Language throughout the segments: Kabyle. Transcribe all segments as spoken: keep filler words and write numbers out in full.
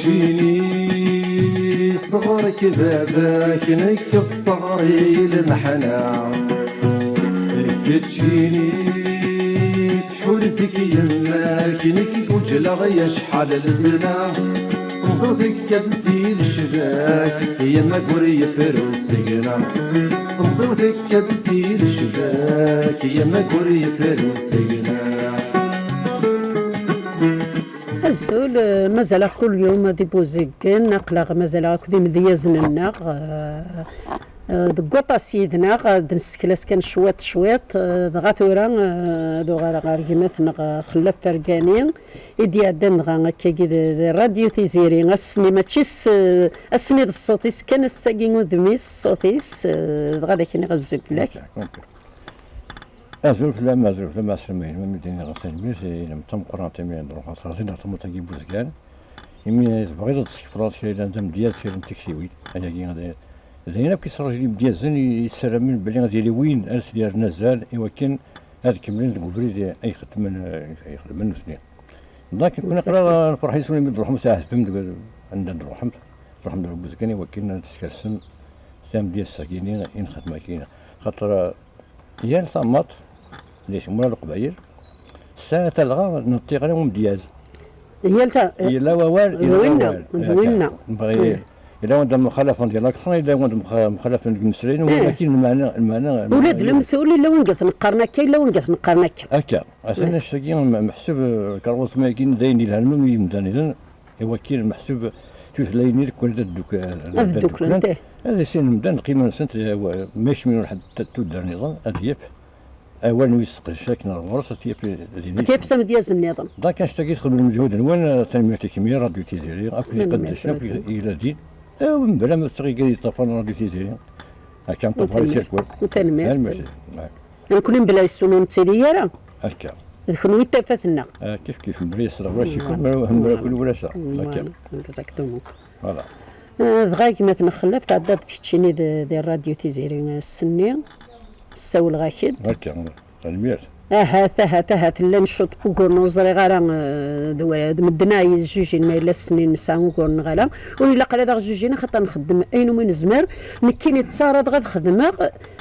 Keččini sɣur-k baba-k, nekk sɣur-i lmeḥna. Keččini tḥuza-k yemma-k, nekk guǧleɣ acḥal lezna. Temẓi-w tekka-d si lecbak, yemma-k ur yefru seg-neɣ. Temẓi-w tekka-d si lecbak, yemma-k ur yefru seg-neɣ. Azul, eh, mazal-aɣ kul yum di Buzeggen, aql-aɣ mazal-aɣ akked imedyazen-nneɣ, eh, eh, deg waṭas yid-neɣ, ad d-nessekl-as kan cwiṭ, cwiṭ, eh, dɣa tura, eh, ad uɣaleɣ ɣer gma-tneɣ, eh, Xellaf Fergani, i d-iɛeddan dɣa akkagi di, di Radio Tiziri. Ass-nni mačči s, eh, ass-nni d ṣṣut-is kan, ass-agi udem-is, ṣṣut-is, eh, dɣa ad ak-iniɣ azul fell-ak. Ok, ok. Azul fell-am, azul fell-am, a Sami, ma mi d-iniɣ tanemmirt, i lem tameqqrant imi d-ruḥeɣ terẓin ɣer tmurt-agi n Buzgan, imi tebɣiḍ ad tsekfreḍ kra yellan d amedyaz, kra n tiktiwin, ayagi d, d ayen akk yesraǧun imedyazen i yessaramen belli ad yili win ara s-yerren azal i wakken ad kemmlen deg ubrid ay xeddmen, ay xeddmen nutni. Donc, nekni aql-aɣ nefreḥ yes-wen imi d-truḥem tɛettbem deg anda d-truḥem, truḥem ɣer Buzgan i wakken ad teskersem tamedyazt-agi-nni i nxeddem akkin. Xaṭer, Yal tamnaḍt di tmura n Leqbayel tesɛa talɣa n tiɣri n umedyaz. Yal ta- Yella wawal, d yella winna, wawal. D winna. Nbɣi, yella wanda mxalafen di l'accent, yella wanda mxa- mxalafen deg imeslayen, walakin lmeɛna, lmeɛna, ula d lemtul, yella wanda t-neqqaren akka, yella wanda t-neqqaren akka. Akka. Atan ass-agi, m- meḥsub, eh, lkerɣuẓma-agi d ayen yelhan, ma yemdan-iten, i wakken meḥsub tutlayin-nni nekkni ad dduk- ad Ad dduklent, dduklent, eh. Ad issinen medden lqima-nsent, eh, wa- ma yecmin ḥedd t- tuddar nniḍen, ad yaf awal n wis seqdec akken ar ɣur-s, ad t-yaf din. Ad t-yaf s amedyaz nniḍen. Donc, anect-agi txedmem lmeǧhud-nwen, eh, tanemmirt i kemmi, Radio Tiziri, akk iqeddcen, akk i- i la din. Eh, mebla ma tettɣigad yeṭṭafar n Radio Tiziri. Akka, nṭafar i sirkul. Tanemmirt. Tanemmirt. Nekkni mebla yes-wen ur nettili ara. Akka. D kenwi i d tafat-nneɣ. Ah, kif kif, mebla yes-neɣ ulac ikul, mebla, mebla kul ulac. Voilà, exactement. Voilà. Eh, dɣa gma-tneɣ Xellaf, tɛeddaḍ-d keččini di, di Radio Tiziri, eh, ass-nni, ssawleɣ-ak-d. Akka, tanemmirt. Ahat, ahat, ahat, llan cwiṭ n wuguren ur ẓriɣ ara, eh, d wa- d medden-a yezjujin ma yella ssnin nesɛa uguren neɣ ala. Ur ilaq ara ad aɣ-jujin, axaṭer nxeddem ayen umi nezmer. Nekkini ttaraḍeɣ ad xedmeɣ,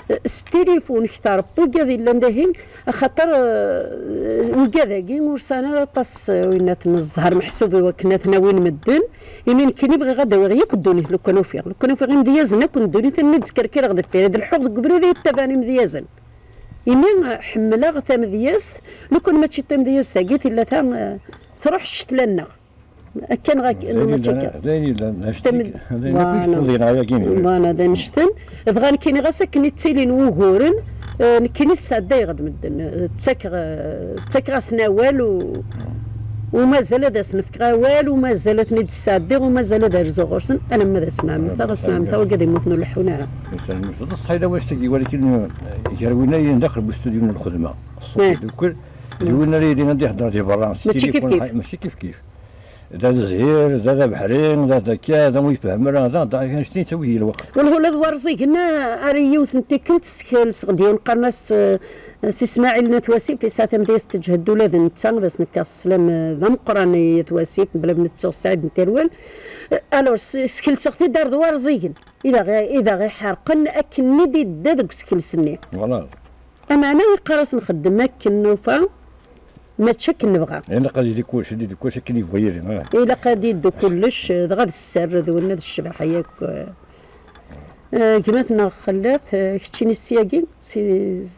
eh, s tilifun kter n wigad yellan dahin, axaṭer, eh, wigad-agi ur sɛan ara aṭas, eh, winnat n zzher meḥsub i wakken ad ten-awin medden. Imi nekkini bɣiɣ ad awiɣ yakk ddunit, lukan ufiɣ, lukan ufiɣ imedyazen akk n ddunit, almi d-skerkireɣ deffir, ad lḥuɣ deg ubrid i ttabaɛen imedyazen. Imi ḥemmleɣ tamedyazt, lukan mačči d tamedyazt-agi tella ta, eh, truḥ ccetla-nneɣ. Akka neɣ akka, neɣ mačči akka. D ayen yellan, d ayen yellan, d ayen yellan, d ayen akk i yettẓin ayagi. Voilà, d annect-en. Dɣa nekkini ɣas akken i ttilin wuguren, eh, nekkini sɛeddayeɣ-d medden. Eh, ttakeɣ, eh, ttakeɣ-asen awal u, u mazal ad asen-fkeɣ awal, u mazal ad ten-id-sɛeddiɣ, u mazal ad rzuɣ ɣur-sen, alamma d asmamteɣ, asmamteɣ, wigad yemmuten ur leḥḥun ara. Tanemmirt. D ṣṣeḥ yella wass-agi, walakin, eh, gar winna yellan daxel n ustudyu n lxedma, ṣṣut idukkel, d winna ara yilin ad d-ihedder di berra, s tilifun, mačči kif kif. D azhir, d abeḥri, d adakka, d ur yefhem ara, d, d, d annect-nni yettawi-d lweqt. Wala ula d Warẓigen, eh, ar yiwet n tikkelt skelseɣ-d yiwen qqaren-as, eh, Si Smaɛil n At Wasif, yesɛa tamedyazt teǧhed ula d netta, d as-nefkeɣ sslam, eh, d ameqqran i At Wasif, mebla ma nettuɣ Saɛid n Tirwal. Eh, alors, s- skelseɣ-t-id ar d Warẓigen, i d aɣ- i d aɣ-iḥerqen akken i d-idda deg usekles-nni. Voilà. Ameɛna yeqqar-as nxeddem akken nufa, mačči akken nebɣa. Ilaq ad yili kullec, ad yili kullec akken yebɣa yili, ah. Ilaq ad yeddu kullec, dɣa d sser d winna d ccbaḥa yakk. Eh, gma-tneɣ Xellaf, eh, keččini ssyagi, si,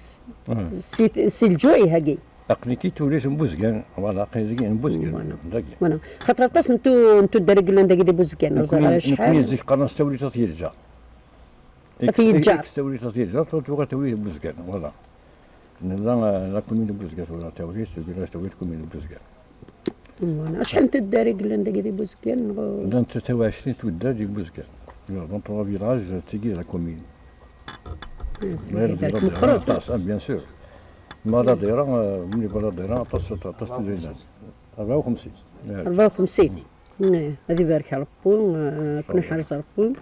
si, si lǧuɛ-ihagi. Aql-ik i tewrirt n Buzgan, voilà, aql-ik dagi n Buzgan, voilà. Dagi. Voilà. Xaṭer aṭas n tu- n tuddar i yellan dagi di Buzgan, ur ẓriɣ ara acḥal. Nekkni zik qqaren-as tawrirt At Yeǧǧa. At Yeǧǧa. Tawrirt At Yeǧǧa, tuɣal tawrirt n Buzgan, voilà. Nella, eh, la commune de Buzgan, tura tawrirt, tawrirt, tawrirt commune de Buzgan. Voilà. Acḥal n tuddar i yellan dagi di Buzgan? Neɣ- Llant tlatin tuddar di Buzgan. Il y a vingt-trois villages, tigi d la commune. Ɣer Baladeɣ, aṭas, ah, bien sûr. Baladeɣ, eh, mli Baladeɣ, aṭas, aṭas, aṭas n tudrin. Rebɛa u xemsin. Rebɛa u xemsin. Ih, ad ibarek Rebbi, eh, ad ken-iḥrez Rebbi.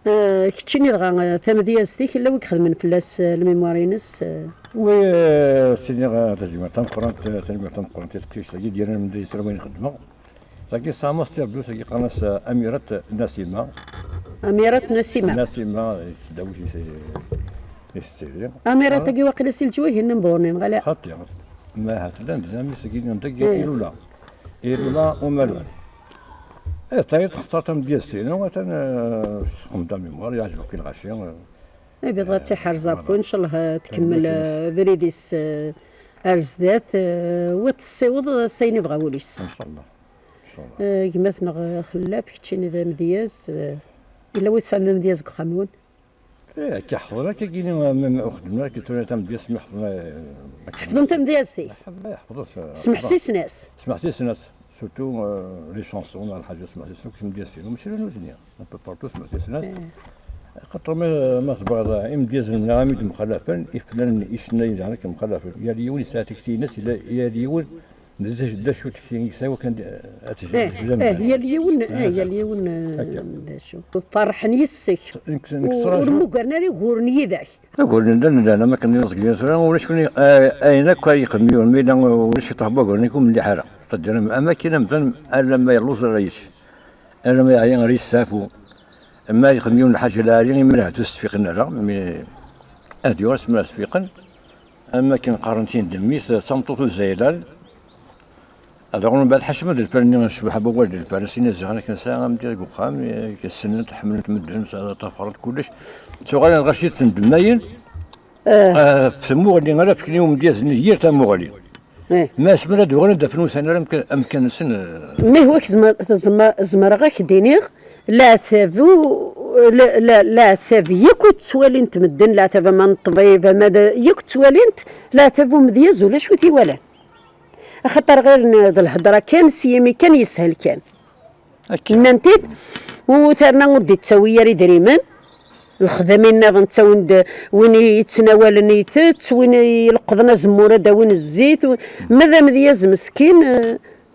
Eh, keččini dɣa, eh, tamedyazt-ik, yella wi ixedmen fell-as, eh, lmimwar-ines, eh? Wi, eh, s-iniɣ, eh, tajmilt tameqqrant, eh, tajmilt tameqqrant i teqcict-agi, d-yerran mebla yes-s ara wayen xedmeɣ. D Tagi tesɛa master deux, tagi qqaren-as Amirat Nasima. Amirat Nasima. Nasima, i tesdawit i s- i s-ttili. Amirat-agi waqila si leǧwayeh-nni n Burni, neɣ ala? Xaṭi, ma ahat llan dinna, mi sgin dagi Ilula. Ilula umalu. Eh, tayi textar tamedyazt-inu, atan eh, texdem mémoire, yeɛjeb-ak lɣaci. Eh, Ibɣa ad tiḥerz akk, incallah eh, tkemmel eh, abrid-is eh, ar zdat, eh, wa tessiweḍ eh, s ayen ibɣa wul-is. Incallah. Incallah. Eh, gma-tneɣ eh, Xellaf, keččini d amedyaz, eh, yella wa yesɛan d amedyaz deg uxxam-nwen? Eh, akka ḥeḍren akka gini, ma uxedmen akka tura tamedyazt mi ḥeḍren. Ḥefḍen tamedyazt-ik? Ḥeḍret. Smeḥsisen-as. Smeḥsisen-as. Surtout euh, les chansons, lḥaǧa smeḥsisen akk tamedyazt-inu, mačči d nutni. Un peu partout smeḥsisen-as. Xaṭer ma ma tebɣiḍ imedyazen-nneɣ am i d-mxalafen, iflan icennayen daɣen akken mxalafen. Yal yiwen yesɛa tikti-ines, yal yiwen d acu tikti-ines, akken ad tejjeb. Yal yiwen, yal yiwen d acu. Ferḥen yes-k. Ur mmugren ara uguren yid-k. Uguren llan, llan am akken iẓeglen tura, ulac win ayen akk ay yexdem yiwen, ma yella ulac iṭṭeḥ n waguren-ik ur melliḥ ara. C'est-à-dire am akken amdan alamma yelluẓ ara yečč. Alamma yeɛya ara yesteɛfu. Ma yexdem yiwen lḥaǧa lɛali, imir ahat ur s-ttfiqen ara, mi ad yuɣal asmi ara s-fiqen. Am akken qqaren tin d mmi-s, d tameṭṭut uzaylal. Ad ɣur mbeɛd ḥacem ad lfal-nni cbeḥ n wawal d lfal, sin ziɣen akken sɛiɣ amedya deg uxxam, ssnen-t, ḥemmlen-t medden, ṭṭafaren-t kullec. Ttuɣalen lɣaci ttendemmayen ɣef tmuɣli ara fken i umedyaz-nni d yir tamuɣli. Ma asmi ara d-uɣalen ad d-afen ussan ara amkan-nsen. Mih wak zemreɣ ad k-d-iniɣ, leɛtab-iw, leɛtab yakk ur ttwalin-t medden, leɛtab ama n ṭṭbib, ama d yakk ttwalin-t, leɛtab umedyaz ulac wi t-iwalan. Axaṭer ɣilen d lhedra kan, s yimi kan, yeshel kan. Nnan-t-id, u terna ur d-ittawi ara idrimen. Lexdami nniḍen ttawin-d, win yettnawalen itett, win ileqqḍen azemmur ad d-awin zzit. Ma d amedyaz meskin,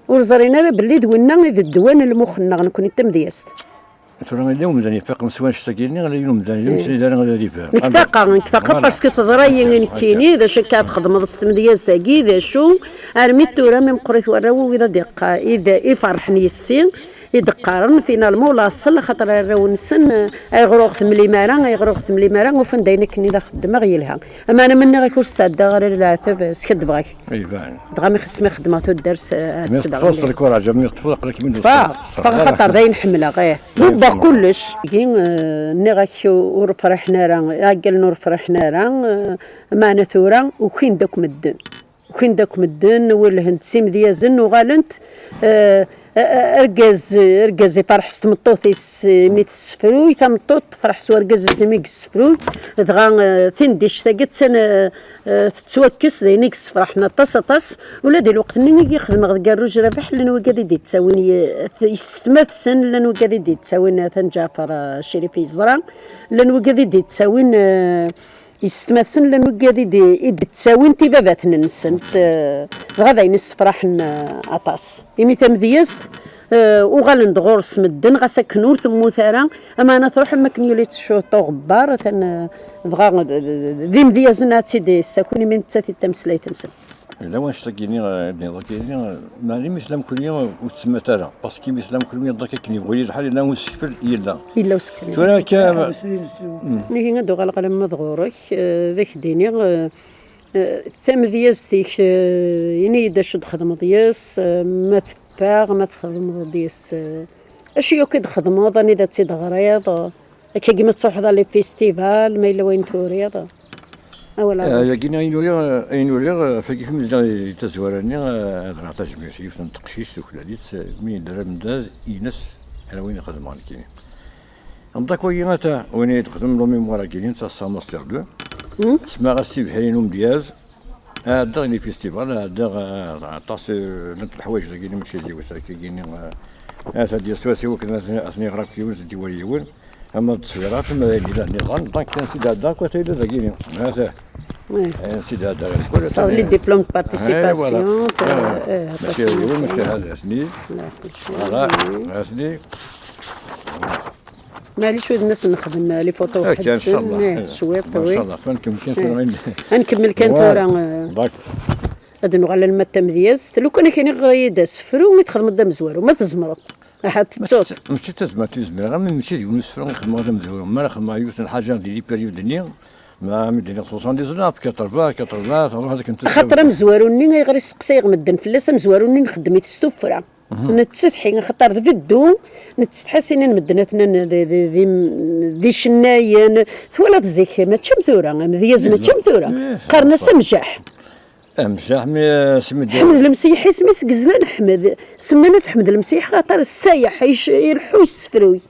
ur ẓrin ara belli d winna i d ddwa n lmux-nneɣ nekni d tamedyazt. Tura yella umdan ifaqen s wanect-agi-nni, ala yiwen umdan ur yettili ara ad ibar. Nekk taqeɣ, nekk taqeɣ parce que teḍra-yi i nekkini, d acu akka ad txedmeḍ s tmedyazt-agi, d acu, armi d tura mi meqqrit warraw-iw i d ad iqqa-, i d iferḥen yessi, i d-qqaren finalement ulaṣel, axaṭer arraw-nsen, ayɣer ur ɣ-temlim ara, ayɣer ur ɣ-temlim ara, ufan-d ayen akken i d axeddmeɣ yelha. Ama ana ma nniɣ-ak ur sɛeddaɣ ara leɛtab, skaddbeɣ-ak. Dɣa mi xis mi xedmeɣ tuddar s ad ttbeɣ. Ṭṭfeɣ, ṭṭfeɣ axaṭer d ayen ḥemmleɣ, ih. Ḍubbeɣ kullec. Agi nniɣ-ak ur friḥen ara, iɛeggalen ur friḥen ara, meɛna tura ukin-d akk medden. Ukin-d akk medden, welhen-d s imedyazen, uɣalen-d argaz, argaz iferḥ s tmeṭṭut-is mi tessefruy, tameṭṭut tefreḥ s urgaz-is mi yessefruy, dɣa tindict-agi attan tettwakkes, d ayen i yessefraḥen aṭas, aṭas. Ula di lweqt-nni i xedmeɣ deg Rruj Rabeḥ, llan wigad i d-ittawin yessetma-tsen, llan wigad i d-ittawin Atan Ǧaɛfar Crif yeẓra, llan wigad i d-ittawin yessetma-tsen, llan wigad i d-ittawin tibabaten-nsent, dɣa d ayen issefraḥen aṭas. Imi tamedyazt uɣalen-d ɣur-s medden, ɣas akken ur temmut ara, ameɛna truḥ am wakken yuli teccuṭ uɣebbar, atan dɣa d imedyazen ad tt-id-issakun imi nettat i d tameslayt-nsen. Yella wanect-agi-nni, eh, d-nniḍ-agi-nni, eh, meɛna imi tellam kunwi, eh, ur tsemmat ara, parce que imi tellam kunwi, ḍak akken yebɣu yili lḥal, yella usekfel, yella. Yella usekfel. Tura akka, ihi ad d-uɣaleɣ alamma d ɣur-k, eh, d ak-d-iniɣ, eh, eh, tamedyazt-ik, eh, ini-yi-d acu d-txedmeḍ yes, eh, ma teffeɣ, ma txedmeḍ-d yes, eh, acu yakk i d-txedmeḍ, anida tt-id-teɣriḍ, eh, Akkagi ma truḥeḍ ɣer les festivals, ma yella wayen turiḍ. Awal ara. Ayagi ayen uriɣ, ayen uriɣ, fagi mi yella di tazwara-nni, ad ɣreɣ tajmilt i yiwet n teqcict tuklal-itt, mi yella d amendad ines, ala wayen i xedmeɣ nekkini. Amḍak wagi ata, win i d-xedmen le mémoire-agi, netta s master deux. Smaɣ-as tibḥirin umedyaz, Ɛeddaɣ i les festivals, ɛeddaɣ, eh, aṭas, eh, llant leḥwayeǧ dagi, mačči d yiwet, akkagi-nni, eh, ad t-id-yas tura, siwa akken ad ten-, ad ten-iɣer akk yiwen, ad t-id-iwali yiwen, ama d tteswirat, ama d ayen yellan nniḍen, donc, ad t-id-ɛeddaɣ akk, ata yella dagi-nni, ata, ad t-id-ɛeddaɣ akk, ça, les diplômes de participation, mačči d yiwen, mačči d atni, voilà, atni. Maɛlic, wid-nsen nexdem les photos weḥd-sen, eh, cwiṭ, wi. Ad nkemmel kan tura, eh. Ad nuɣal alma d tamedyazt, lukan akken iɣer-iyi-d asefru i txedmeḍ d amezwaru, ma tzemreḍ. Ahat tettuḍ. Mačči d tazmert i zemreɣ, am mačči d yiwen usefru i xedmeɣ d amezwaru. Mi ara xedmeɣ yiwet n lḥaǧa di les périodes-nni, ma mi d-nniɣ soixante-dix-neuf, quatre-vingts, quatre-vingts, truḥ ad akken. Axaṭer amezwaru-nni, ayɣer i sseqsayeɣ medden fell-as, amezwaru-nni nxeddem-it s tuffra. Nettetḥi, axaṭer d beddu, nettetḥi s inin medden atnan d, d, d, d icennayen. Twalaḍ zik, mačči am tura, amedyaz mačči am tura. Qqaren-as amjaḥ. Amjaḥ, mi, asmi d- Ḥmed Lemseyyeḥ, isem-is Gezlan Ḥmed. Semman-as Ḥmed Lemseyyeḥ, xaṭer ssayeḥ, ic-, ileḥḥu, yessefruy.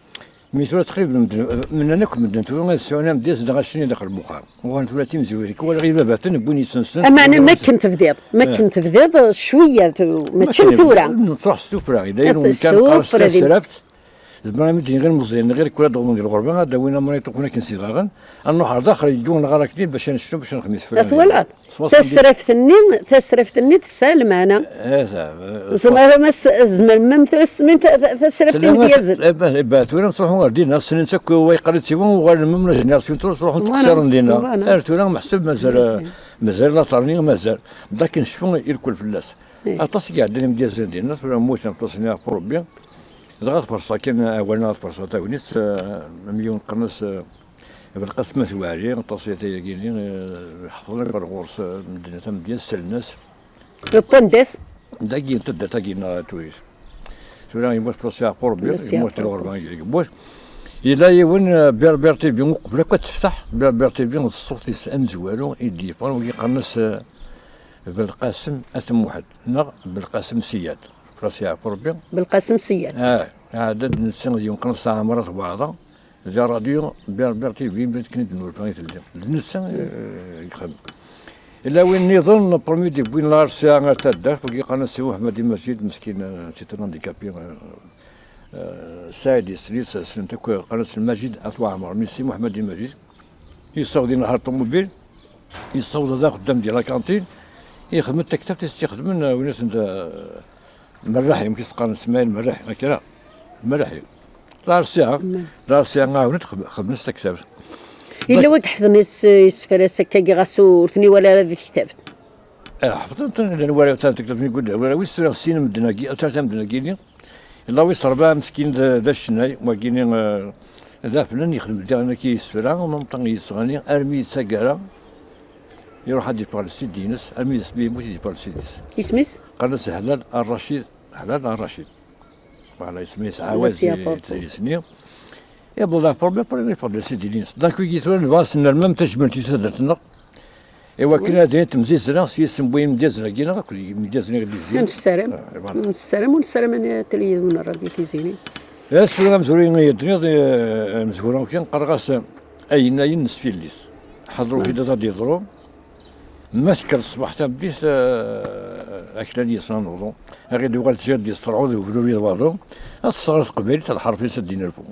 Mi tura tqrib medden, mennan akk medden tura ad sɛun amedyaz dɣa acni daxel n uxxam. Uɣalen tura timezwirin, walaɣ ibabaten wwin isensen. Ameɛna ma akken tebdiḍ, ma akken tebdiḍ, cwiya, tu-, mačči am tura. Truḥ s tuffra, d ayen kan qqaren s tasraft. Zemreɣ mi d-nɣil meẓẓiyen, nɣil kul ad d-awḍen di lɣerba, ad d-awin amriṭ ukun akken s idɣaɣen, ad nruḥ ar daxel, yeddu neɣ ara akli bac ad necnu, bac ad nexdem isefra. Twalaḍ? Tasraft-nni, tasraft-nni tesɛa lmeɛna. Zemreɣ ma s-, zemreɣ ma tura s-, tasraft-nni tyazen. Tura nettruḥu ar dinna, ssnen-tt akk wa yeqqar-itt i wa, uɣalen même la génération tura, ttruḥun ttqeṣṣiren dinna. Ar tura meḥsub mazal, mazal later-nni mazal. Dakken cfu irkul fell-as. Aṭas i iɛeddan imedyazen dinna, tura mmuten aṭas-nni ɣef Rebbi. Dɣa tferṣa kan awal-nneɣ, tferṣa tagnit, eh, am yiwen qqaren-as, eh, Belqasem At Waɛli, aṭas i tayagi-nni, eh, ḥefḍen akk ar ɣur-s, eh, medden tamedyazt sellen-as. Dagi n taddart-agi-nneɣ Turis. Tura yemmut Francis Ɛerqub Rebbi, yemmut di lɣerba i yemmut. Yella yiwen, eh, Berber T V, uqbel akk ad tefteḥ, Berber T V d ṣṣut-is amezwaru i d-yeffɣen, wigi qqaren-as, eh, Belqasem At Muḥend, neɣ Belqasem Siyad. Francis Ɛerqub Rebbi. Belqasem Siyad. Ah, iɛedda-d netta d yiwen qqaren-as Ɛmer At Waɛḍa. Di ṛṛadyu, Berber T V, mi akken i d-nurfa i telli. D netta, eh, i ixeddem. Yella win nniḍen, premier d-yewwin la R C A ar taddart, wagi qqaren-as Si Muḥemmed Imajid, meskin, eh, c'est un handicapé, eh, eh, Saɛid Isli, ssnen-t akk, qqaren-as Lmajid At Waɛmer, mais Si Muḥemmed Imajid, yessaweḍ inehheṛ ṭumubil, yessaweḍ ad axeddam di la cantine, ixdem-d taktabt i s-tt-ixedmen, eh, win i ten-, eh, Merraḥi, amek i s-qqaren, Smaɛil Merraḥi, akka ara? Merraḥi. La R C A, la R C A ɛawnen xedmen-as taktabt. Yella wa iḥefḍen is-, isefra-s akkagi ɣas ur ten-iwala ara di tektabt? Eh, ḥefḍen-ten, llan wara ta tektabt n Igudda, wara wis tura sin medden-agi, tlata medden-agi-ni. Yella wis rebɛa meskin d, d acennay, wagini, eh, d afnan yexdem diɣen akka isefra, en même temps yesɣani, armi yettagara, iruḥ ad d-iffeɣ lsid-ines, armi d asmi yemmut i d-iffeɣ lsid-is. Isem-is? Qqaren-as Hlal Ar Racid, Hlal Ar Racid. Voilà, isem-is Ɛawaz di tedlis-nni. Iḍelli ɣef Ṛebbi, après, yeffeɣ-d lsid-ines. Donc, wigi tura nebɣa ad s-nerr même tajmilt i taddart-nneɣ. I wakken ad d-yini temzizra s yisem n yimedyazen-agi, neɣ akked yimedyazen iɣlizyen. Nessaram. Ah, voilà. Nessaram, ur nessaram ad tali yid-wen ṛṛadyu Tiziri. Asefru amezwaru i d-tenniḍ, eh, amezwaru kan, qqareɣ-as, eh, ayen, ayen nesfillit. Ḥader uḥid ad d-yeḍru. Ma tekker ṣṣbeḥ tameddit, eh, aklan yes-s ad nuḍu. Ad ɣ-id-uɣal tjaddi s terɛud ubruri d waḍu. Ad tesseɣer teqbaylit, ad ḥerf-is ad d-inerfu.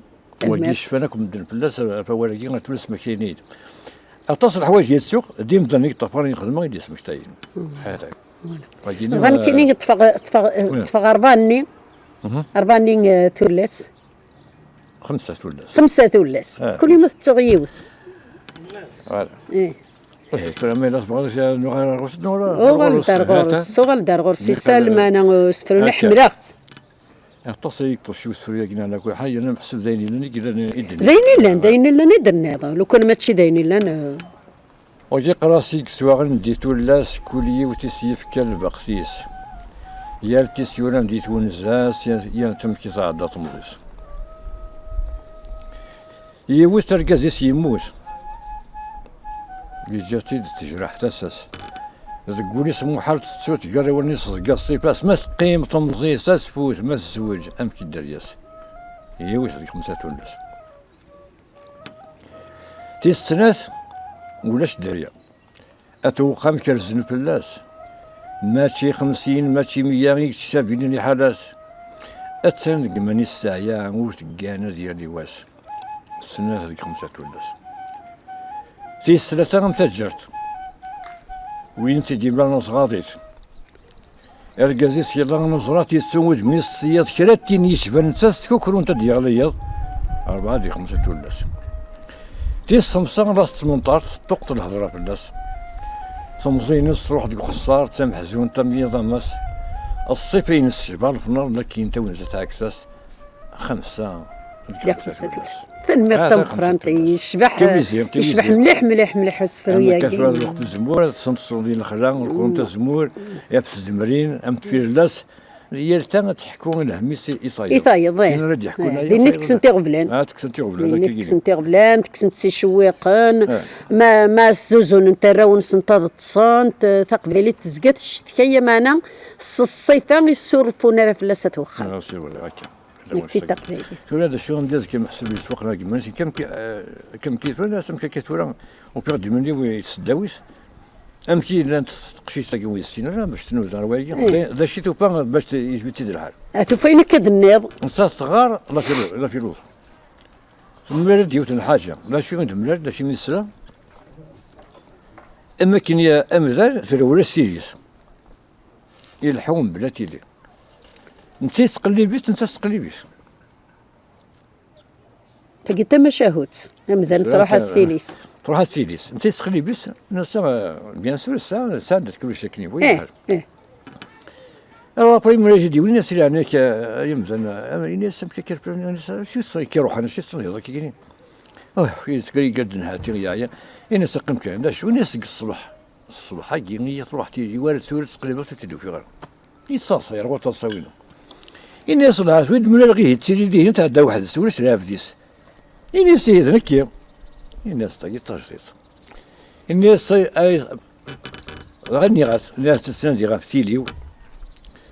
Wagi cfan akk medden fell-as, ɣef wawal-agi, ad tul-ismektayen-iyi-d. Aṭas n leḥwayeǧ i ttuɣ, d imdanen i yeṭṭafaren i xedmeɣ i d-ismektayen. Ḥader. Dɣa nekkini ṭṭfeɣ, ṭṭfeɣ, ṭṭfeɣ ṛebɛa-nni, ṛebɛa-nni, eh, tullas. Xemsa tullas. Xemsa tullas. Ah. Kul yum ad tettuɣ yiwet. Voilà. Ih. Ih, tura ma yella tebɣiḍ ad nuɣal ar ɣur-s, nuɣal ar ɣur-s. Uɣal-d ar ɣur-s, uɣal-d ar ɣur-s. Yesɛa lmeɛna usefru-nni, ḥemmleɣ-t. Aṭas ay yeṭṭef usefru-agi n Ɛla Kulḥal, yerna meḥsub d ayen yellan i yellan i d-nniḍ. D ayen yellan, d ayen yellan i d-nniḍ. Lukan mačči d ayen yellan, eh. Wagi qqar-as i yeswaɣen di tullas, kul yiwet i s-yefka lbeqt-is. Yal tis yuran di twenza-s, yal, yal tamek i tɛedda temẓi-s. Yiwet argaz-is yemmut. Yeǧǧa-tt-id tejreḥ tasa-s. Deg wul-is muḥal tettu tger awal-nni s tẓegga ṣṣifa-s. Ma teqqim temẓi-s asfut, ma tezweǧ, amek i dderya-s? Yiwet deg xemsa tullas. Tis snat, ulac dderya. At uxxam kerzen fell-as. Mačči xemsin, mačči meyya i yettcabilen liḥala-s. Attan deg iman-is teɛya, ur teggan ad yali wass. Snat deg xemsa tullas. Tis tlata am taǧǧart. Win tt-id-yemlan tɣaḍ-it. Argaz-is yella neẓra-t yettu udem-is s tiyaḍ kra d tin yecban netta-s tkukrunt ad d-yeɣli yiḍ. Rebɛa di xemsa tullas. Tis xemsa ɣlas tmenṭart, teṭṭuqet lhedra fell-as. Temẓi-ines truḥ deg uxeṣṣar, d tameḥzunt am yiḍ am ass. Ṣṣifa-ines tecba lefnar, lakin tawenza tɛekk-as. Xemsa. Deg xemsa. Tanemmirt. Ah, tameqqrant. Yecbeḥ, yecbeḥ mliḥ, mliḥ, mliḥ usefru-agi. Am akka tura lweqt uzemmur, ad tsenṭseḍ di lexla, lqent azemmur, ɣef tzemrin, am tfirellas. Yal ta ad teḥku i lhemm-is i tayeḍ. I tayeḍ, eh. Tin ara d-yeḥkun, eh, ayeḍ, din i tekksent iɣeblan. Ah, tekksent iɣeblan, din i tekksent iɣeblan, tekksent s icewwiqen. Eh. Ma, ma zzuzunent arraw-nsent ad ṭṭsent, eh, taqbaylit tezga teccetka, meɛna s ṣṣifa i ssurfun ara fell-as at wexxam. Ah, c'est vrai, akka. Nekk d taqbaylit. Tura d acu, anda azekka meḥsub yesfaqen agemmar-is, kam ki-, eh, kam ki tura, amek akka tura, ufiɣ-d iman-iw i tseddawit. Amek i llant teqcict-agi ur yessin ara bac tnuda ar wayagi? Eh. D, d acu i tufa bac t-, yejbed-tt-id lḥal? Ah, tufa ayen akka d-tenniḍ. Netta teɣɣar la philo-, la philosophe. Temlal-d yiwet n lḥaǧa. D acu i d-temlal, d acu i d-tesla? Am akken ya-, amdan, trewla s tili-s. Ileḥḥu mebla tili. Netta yettqellib-itt, netta tettqellib-it. Tagi d tamacahut. Amdan truḥ-as tili-s. Truḥ-as tili-s. Netta yettqellib-itt, netta, bien sûr, tesɛa, tesɛa-d kullec akken yebɣu. Eh, lḥal. Eh. Alors, après, imra-as-d yiwen, ini-as, "Leɛnaya-k, ay amdan, a-, ini-as, amek akka, acu i k-iruḥen, acu i tenhiḍ akka-agi?" Oh, yettgari-d nnhati, yeɛya. Ini-as, "Qqim kan, d acu?" Ini-as, "Deg ṣṣbeḥ, ṣṣbeḥ-agi, i truḥ tili, war tura tettqellibeḍ, ur tt-id-ufiɣ ara." Yettaḍsa, yerwa taḍsa-inu. Ini-as, "Lɛahed, wi d-mlaleɣ ihi, ttili dihin, tɛedda weḥd-s, ulac lɛebd-is." Ini-as, "Ihi d nekki." Ini-as, "Tagi d tajdiṭ." Ini-as, "Ay, ay, dɣa nniɣ-as, nniɣ-as tettnadi ɣef tili-w,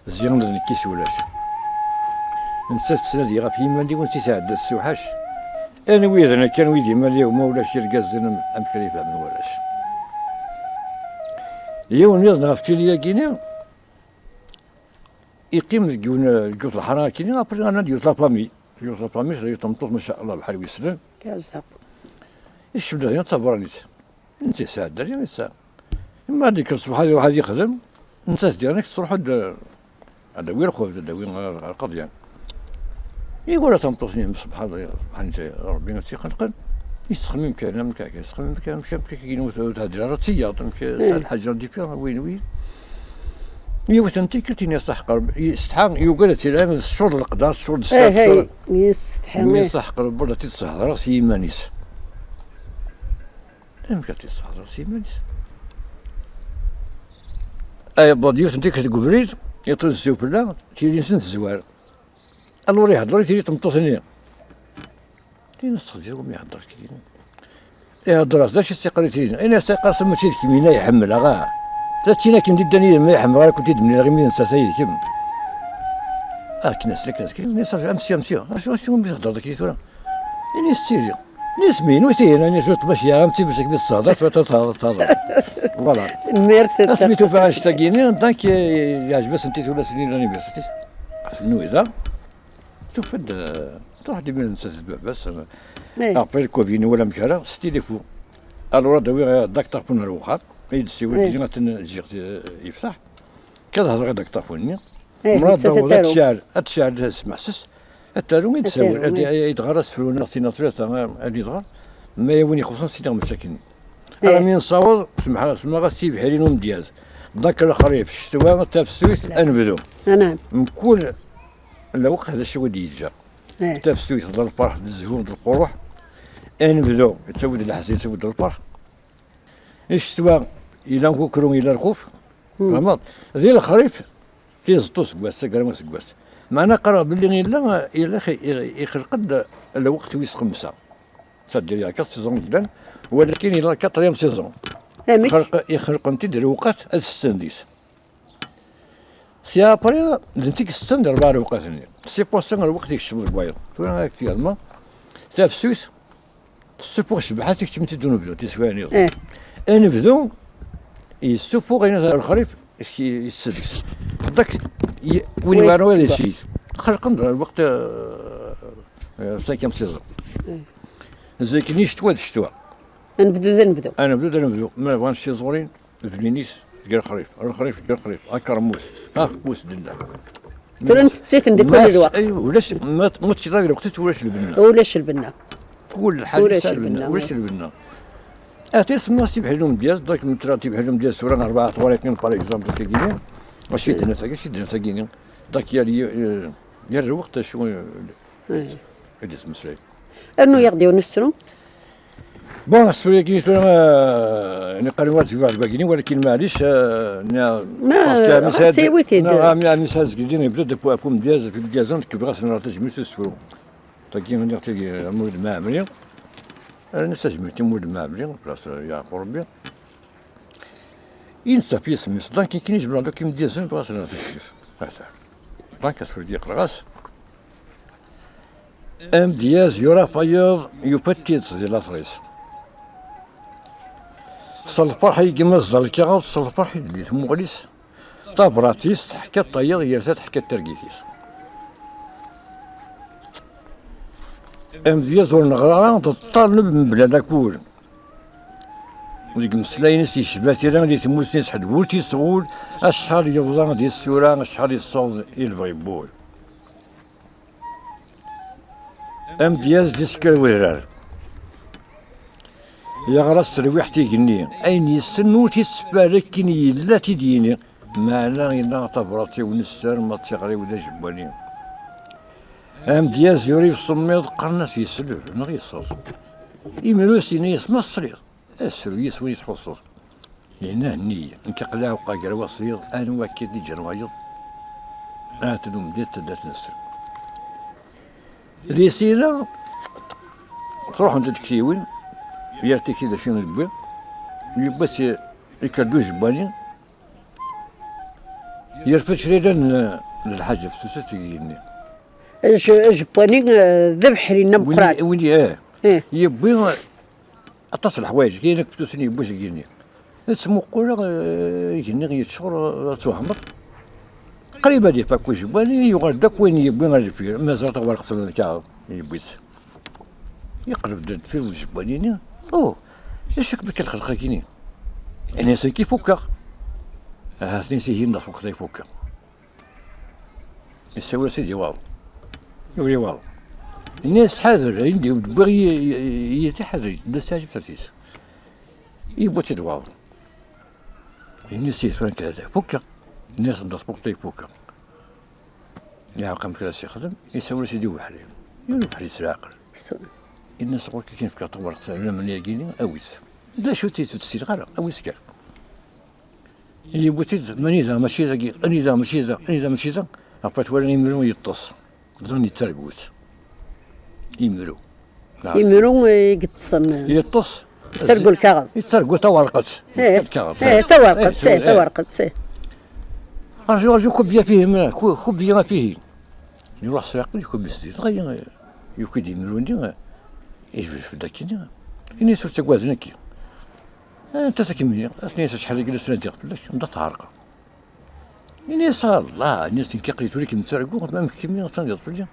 ziɣen d nekk-is ulac. Nettat tettnadi ɣef yiman-iw, nettat tɛedda tessewḥac. Anwi d nekk, anwi d iman-iw, ma ulac irgazen am, amek ara ifehmen warrac?" Yiwen nniḍen ɣef tili-agi-ni, yeqqim deg yiwen, deg yiwet lḥara akkin, après, rnan-d yiwet la famille. Yiwet la famille, tella yiwet tmeṭṭut, ma sha Allah, bḥal wi yeslan. Kazzab. Yecmed dayen d tabranit. Netta yesɛedda, yesɛa. Imma ad yekker ṣṣbeḥ ad iruḥ ad yexdem, netta s-d-yerna tettruḥ-d, ad d-awi lxubz, ad d-awi ar, ar Qeḍyan. Iwala tameṭṭut-nni, subḥan Allah, subḥan Rebbi ad tt-iqenqen. Yettxemmim kan, amek akka, yettxemmim kan, amek, amek akka, ur tehder ara d tiyaḍ, amek, tesɛa lḥaǧa n dipya, win, win. Yiwet n tikkelt, ini-as, "Taḥqer, yessetḥa, yugad ad tt-ilɛib, teccuḍ leqder, teccuḍ ssat, eh, teccuḍ." Yessetḥa, mi, eh, taḥqer, wala tt-id-sehder s yiman-is. Amek ad tt-id-sehder s yiman-is? Ay, yewweḍ yiwet n tikkelt deg ubrid, iṭṭeẓ fell-a, tili-nsen tezwar. Alors ihedder i tili tmeṭṭut-nni. Tin s-texdem ihedder kini. Ihedder-as, d acu i s-iqqar i tili? Ini-as, iqqar-as, "Mačči d kemmini ay ḥemmleɣ, ah. D tin akken d-iddan yid-m ay ḥemmleɣ, ara kent-id-mlileɣ imi d nettat ay d kemm." Akken as-, akken as-, ini-as, "Amsi, amsi, acu, acu umi thedreḍ akkin tura?" Ini-as, "Tili." Ini-as, "Min, wi tihin?" Ini-as, "Ur tmac ya, amsi, bas akken i s-tehder, tura tehder, tehder." Voilà. Asmi tufa annect-agi-ni, donc, eh, yeɛjeb-asent i tullas-nni n l'université. Nnuda. Tufa-d, eh, truḥ-d imir nettat d baba-s, eh, après le covid, wala amek ara, s tilifu. Alors ad awiɣ, eh, dictaphone ar wexxam, ad yi-d-tessiwel, ad ten-ǧǧiɣ, eh, yefteḥ. Kad hedreɣ i dictaphone-nni. Mra ad taweḍ ad tecɛel, ad tecɛel, ad tesmeḥses, ad taru, ad d-tessawel, ad, ad, ad tɣer asefru-nni, neɣ tinaṭrirt, ad, ad d-tɣer. Ma yella win ixuṣṣen, s-iniɣ mačči akken. Armi nessaweḍ, semmeɣ-as tibḥirin umedyaz. Dak lexrif, ccetwa, tafsut, ad nebdu. Mkul lweqt d acu i d-yeǧǧa. Tafsut d lferḥ, d zzhu, d lqurux. Anebdu, yettawi-d leḥzen, yettawi-d lferḥ. Ccetwa, yella ukukru, yella lxuf. Tfehmeḍ? Di lexrif, tiẓeṭṭu seg wass, taggara seg wass. Meɛna qqareɣ belli yella, yella ix-, ix-, ixleq-d lweqt wis xemsa. C'est-à-dire, il y a quatre saisons yellan, walakin yella quatrième saison. Amek? Ixleq-, ixleqen-t-id lewqat ad setten deg-s. Si après, d netta i isetten di rebɛa lewqat-nni. C'est pour ça lweqt ikcem deg wayeḍ. Tura ad k-t-yerma. Tafsut, tessufuɣ ccbaḥa, tekcem-itt-id unebdu, tiswiɛin-iḍen. Eh. Anebdu, yessufuɣ ayen lexrif, yessed deg-s. Dak, y-, win yebɣan ad yessid. Xelqen-d lweqt, euh, euh, cinquième saison. Eh. Zik-nni ccetwa d ccetwa. Anebdu d anebdu. Anebdu d anebdu. Ma bɣan tiẓurin, bnin-it deg lexrif, lexrif deg lexrif, akermus, afeqqus d nna. Tura ntetten-ten di kul lweqt. Ay, ulac, ma, ma teččiḍ deg lweqt-is ulac lbenna. Ulac lbenna. Kul ḥaǧa ulac lbenna, ulac lbenna. Ata semmaɣ Sibḥi Lumdyaz, donc mettra Sibḥi Lumdyaz tura rebɛa tɣuriqin, par exemple, tagini. Acu i d-tenna tagi, acu i d-tenna tagini. Donc yal, eh, yal lweqt acu, eh, i d-yettmeslay. Rnu-yaɣ-d yiwen usefru. Bon, asefru-agi tura, eh, niqal wa tebɛed wagini, walakin maɛlic, eh, na-, Ma, parce que ɣas Ɛmisa, iwit-id. Na, Ɛmi-, Ɛmisa Zgidi yebda-d apu-, apu Lumdyaz, apu Lumdyaz, nekk bɣiɣ ad s-nɣer tajmilt s usefru. Tagi, nniɣ tagi, Mulud Mɛemmri. Rnu tajmilt i Mulud Mɛemmri, place Yeɛqub Rebbi. Insa fi isem-is, donc, akken i jemɛen akk imedyazen, bɣiɣ ad s-nɣer tajmilt. Ata. Donc, asefru-agi qqleɣ-as. Amedyaz yura tayeḍ, yufa-d tidet di later-is. S lferḥ i yemmeẓẓer lkaɣeḍ, s lferḥ i d-telli tmuɣli-s. Tabrat-is teḥka-d tayeḍ, yerta teḥka-d targit-is. Amedyaz ur neɣra ara, d ṭṭaleb mebla lakul. Deg imeslayen-is yecba tira di tmusni-s ḥedd wur t-isɣul, acḥal yebḍa di tsura, acḥal yessaweḍ i lebɣi n wul. Amedyaz d isker wedrar. Yeɣra s terwiḥt igenni, ayen yessen ur t-itteffer akken yella ad t-id-yini, meɛna yenna tabrat-iw nesser ma d tiɣri-w d ajewwani. Amedyaz yura i usemmiḍ, qqaren-as yesleb neɣ yesseḍ. Imru-s yenna-yas ma tesliḍ, asru yis win i tḥusseḍ. Yenna henni-yi, nekk aql-i ɛewqeɣ gar waṣiyeḍ, anwa akka i d-iǧǧan wayeḍ? Ahat d umedya d taddart-nsen. Di sila, truḥent-d tektiwin, yal tikti d acu i d-tewwi, yewwi-tt i-, ikerduj n wani, yerfed kra yellan n, n lḥaǧa fessuset deg igenni. Aj-, ajewwani, eh, d abeḥri-nni ameqqran. Win i-, win i-, eh. Eh. Yewwi aṭas n leḥwayeǧ, kayen akk fessusen yewwi seg igenni. Ttmuquleɣ, eh, igenni yeččur, eh, ad twehmeḍ. Qrib ad ifak ujewwani, yuɣal-d akk wayen yewwi ar deffir, mazal tawerqet n lkaɣeḍ yewwi-tt. Yeqleb-d ar deffir ujewwani-nni, oh, acu akka lxelq-agi-nni? Ini-as nekk i fukkeɣ. Ahat nni-as ihi nneɣ tfukkeḍ ay fukkeɣ. Yessawel-as-id i waḍu. Yuli waḍu. Ini-as ḥader, ayen d-wwiɣ yi-, yi-, yid-i ḥader, tedda s teɛjibt-is. Yewwi-tt-id waḍu. Ini-as ihi tura nekk ad fukkeɣ. Ini-as nneɣ tfukkeḍ ay fukkeɣ. Yeɛreq amek ara s-yexdem, yessawel-as-id i ubeḥri. Yiwen ubeḥri s leɛqel. Ini-as ɣur-k akin fkiɣ tawriqt lemni-agi-nni, awi-tt. D acu-tt, ur tt-ssineɣ ara, awi-tt kan. Yewwi-tt-id, manida, mačči dagi, anida, mačči da, anida, mačči da. Après twala imru yeṭṭes. Zun yettargu-tt. Imru. Imru i yeṭṭsen. Yeṭṭes. Yettargu lkaɣeḍ. Yettargu tawerqet. Eh, lkaɣeḍ. Eh, tawerqet, eh, eh, tawerqet, eh. Arju, arju, kubya fihi, ma, ku-, kubya fihi. Iruḥ s leɛqel, ikubbi-s di, dɣa yuki-d imru-nni, yejbed fell-ak-nni. Ini-as ur ttagaden akki. Anta takemini? As-nni-as acḥal i la ttnadiɣ fell-ak, anda tɛerqeḍ? Ini-as, Allah, ini-as, nekk aql-i tura kem-ttarguɣ, ma kemmi ad tnadiḍ fell-i,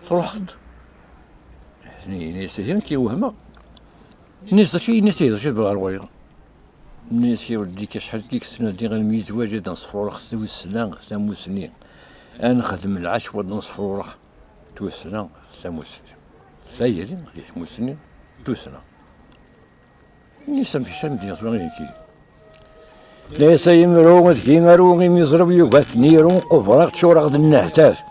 truḥeḍ-d. Ini-as, ihi nekk wehmeɣ. Ini-as, d acu, ini-as, ihi, d acu i tebɣa ɣur-i? Ini-as, ya weldi, acḥal i k-ttnadiɣ, almi yezwaǧ ad nesfrurex tussna, tamusni. Ad nexdem lɛecwa ad nesfrurex tussna, tamusni. Tayri, di tmusni, tussna. Ini-as amek i s-am-d-yeḍra nekki. Layes ay imru, deg-i aru imi ẓriɣ yuba ad ten-iru, qubreɣ ččureɣ d nnehtat.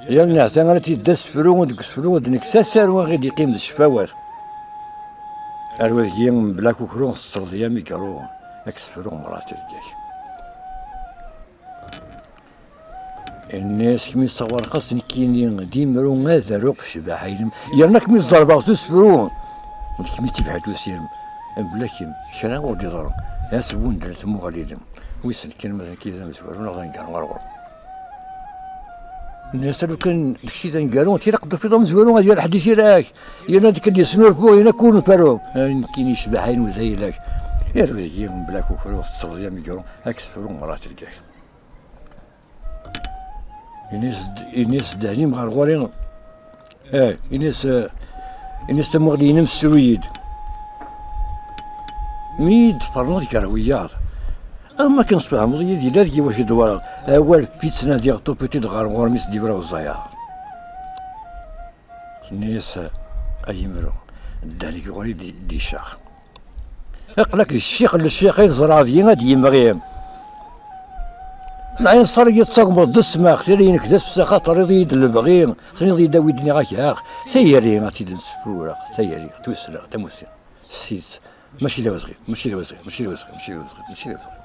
Yal nnehta ara tt-idda asefru, deg usefru d nekk s asaru i ɣ-id-iqqim d ccfawat. Ar wadeg-i mebla akukru, tettreḍ ya migru, ad k-sefruɣ merra tirga-k. Ini-as kemmi s tawerqest nekkini d imru ad aruɣ f ccbaḥa-inem, yerna kemmi ẓerbeɣ s usefru, d kemmi d tibḥirt usirem, mebla kemm kra ur d-iḍerru, ad tbundel tmuɣli-inem, wissen kan ma d nekk i d amezwaru neɣ d aneggaru ar ɣur-m. Ini-as lukan d kečč i d aneggaru, tilaq d-tufiḍ amezwaru ad yerr ḥedd i tira-k, yerna ad k-id-yesnulfu, yerna ad k-ur nferru. Nekkini ccbaḥa-inem d ayla-k, yerr deg-i mebla akukru, tettreḍ ya migru, ad k-sefruɣ merra tirga-k. Ini-as, ini-as ddehn-im ɣer ɣur-i. Eh, ini-as, eh, ini-as tamuɣli-inem sru-yi-d. Mi yi-d-tferneḍ gar wiyaḍ, am akken tesfehmeḍ yid-i, la deg-i wacu d-twalaḍ. Awal fi ttnadiɣ, tufiḍ-t-id ɣer ɣur-m, i s-d-yura uẓayaḍ. Tenna-yas, ay imru, Ddan ɣur-i di, di ccax. Aql-ak d ccix n ccix i teẓra deg-i ad d-yemɣi. Lɛinṣer yettagmeḍ d ssmax, tira-inek d asfsa, xaṭer iḍ-iyi-d lebɣi, tiniḍ-iyi-d awi-d nniɣ-ak ax. Tayri ad tt-id-nsefrureɣ, tayri, tussna, tamussni. Ssid, mačči d awezɣi, mačči d awezɣi, mačči d awezɣi, mačči d awezɣi, mačči d awezɣi.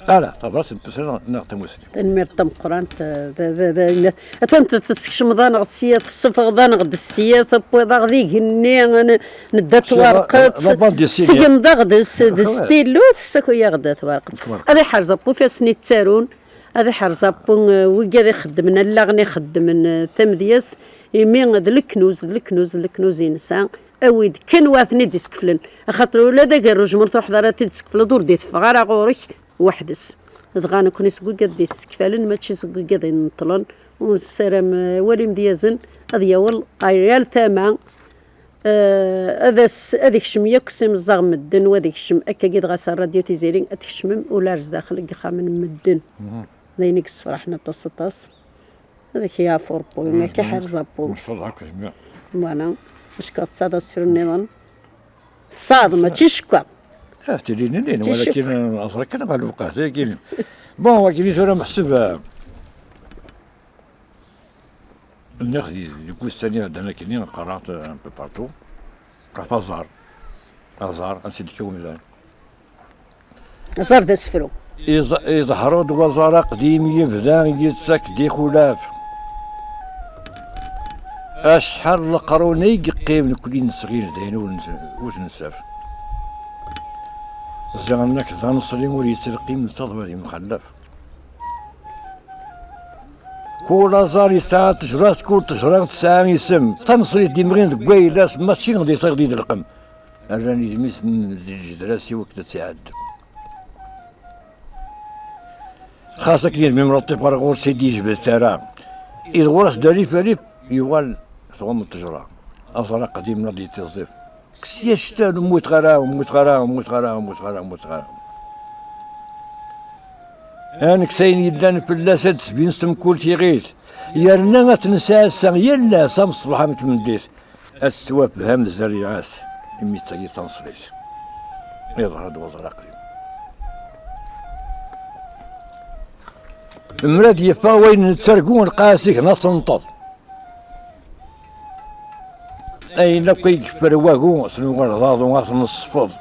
Ala, tabrat n tussna neɣ tamussni. Tanemmirt tameqqrant, eh, d, d, d, d, atan t-, tessekcmeḍ-aneɣ sya, tessufɣeḍ-aneɣ-d sya, tewwiḍ-aɣ d igenni, n-, nedda twerqet, la, la bande dessinée. Tessegneḍ-aɣ-d s, d stylo, tessakuy-aɣ-d twerqet. Twerqet. Ad iḥrez Apu ɣef wayen i yettarun, ad iḥrez Apu, eh, wigad ixeddmen, allaɣen ixeddmen, eh, tamedyazt, imi d leknuz, d leknuz, d leknuz i nesɛa. Awi-d kan wa ten-id-iskeflen. Axaṭer ula d agerruj ma ur truḥeḍ ara ad t-id-teskefleḍ, ur d-iteffeɣ ara ɣur-k weḥd-s. Dɣa nekkni seg wigad d-issekfalen, mačči seg wigad ineṭṭlen. Ur nessaram, eh, awal imedyazen ad yaweḍ ar yal tama, eh, ad as-, ad ikcem yakk s imeẓẓaɣ n medden, u ad ikcem akkagi dɣa s rradyu Tiziri, ad tkecmem ula ar zdaxel deg ixxamen n medden. D ayen i yessefraḥen aṭas, aṭas. Ad ak-yeɛfu Ṛebbi, ad k-iḥrez Ṛebbi. Ncallah akk jmiɛ. Voilà. Acku tesɛiḍ asefru nniḍen? Tesɛiḍ, mačči cekka. Ah, tilin-nni, mačči walakin cekka. Aẓra kan ɣer lewqat-agi. Bon, wagi tura meḥsub, ah, nniɣ di, deg wussan iɛeddan akkenni, qqareɣ-t un peu partout. Ɣef aẓar. Aẓar, ansi d-ikka umdan. Aẓar d asefru. Iẓ-, iḍher-d waẓar aqdim yebda yettak-d ixulaf. Acḥal n leqrun ay yeqqim nekkni nesɣil d ayen ur nes-, ur t-nsaf. Ziɣen nekk d aneṣli ur yettelqim netta d wad yemxallaf. Kul aẓar yesɛa ttejra, kul ttejra tesɛa isem. Taneṣlit d-imɣin deg wayla-s, mačči d iṣiɣ di d lqem. Rran idem-is n, di ljedra-s i wakken ad tt-iɛeddem. Xas akken idem imreṭṭif ɣer ɣur-s i d-yejbed tara, iḍwer-as-d rrif rrif, yuɣal tɣumm ttejra. Aẓar aqdim ad yettiẓẓif. Kkes-iyi actal, ur mmuteɣ ara, ur mmuteɣ ara, ur mmuteɣ ara, ur mmuteɣ ara, ur mmuteɣ ara. Ad nekkes ayen yellan fell-as, ad d-tbin s temkul tiɣit. Yerna ad t-nesɛa ass-a yal ass am ṣṣbeḥ am tmeddit. Ad tettwafham zzerriɛa-s, imi d tagi taneṣlit. Iḍher-d waẓar aqdim. Mra d-yeffeɣ wayen nettargu, lqaɛa-s igen ad tenṭeḍ. Ayen akk ay yeffer wagu, s nuɣal d aḍu ad t-nesfeḍ.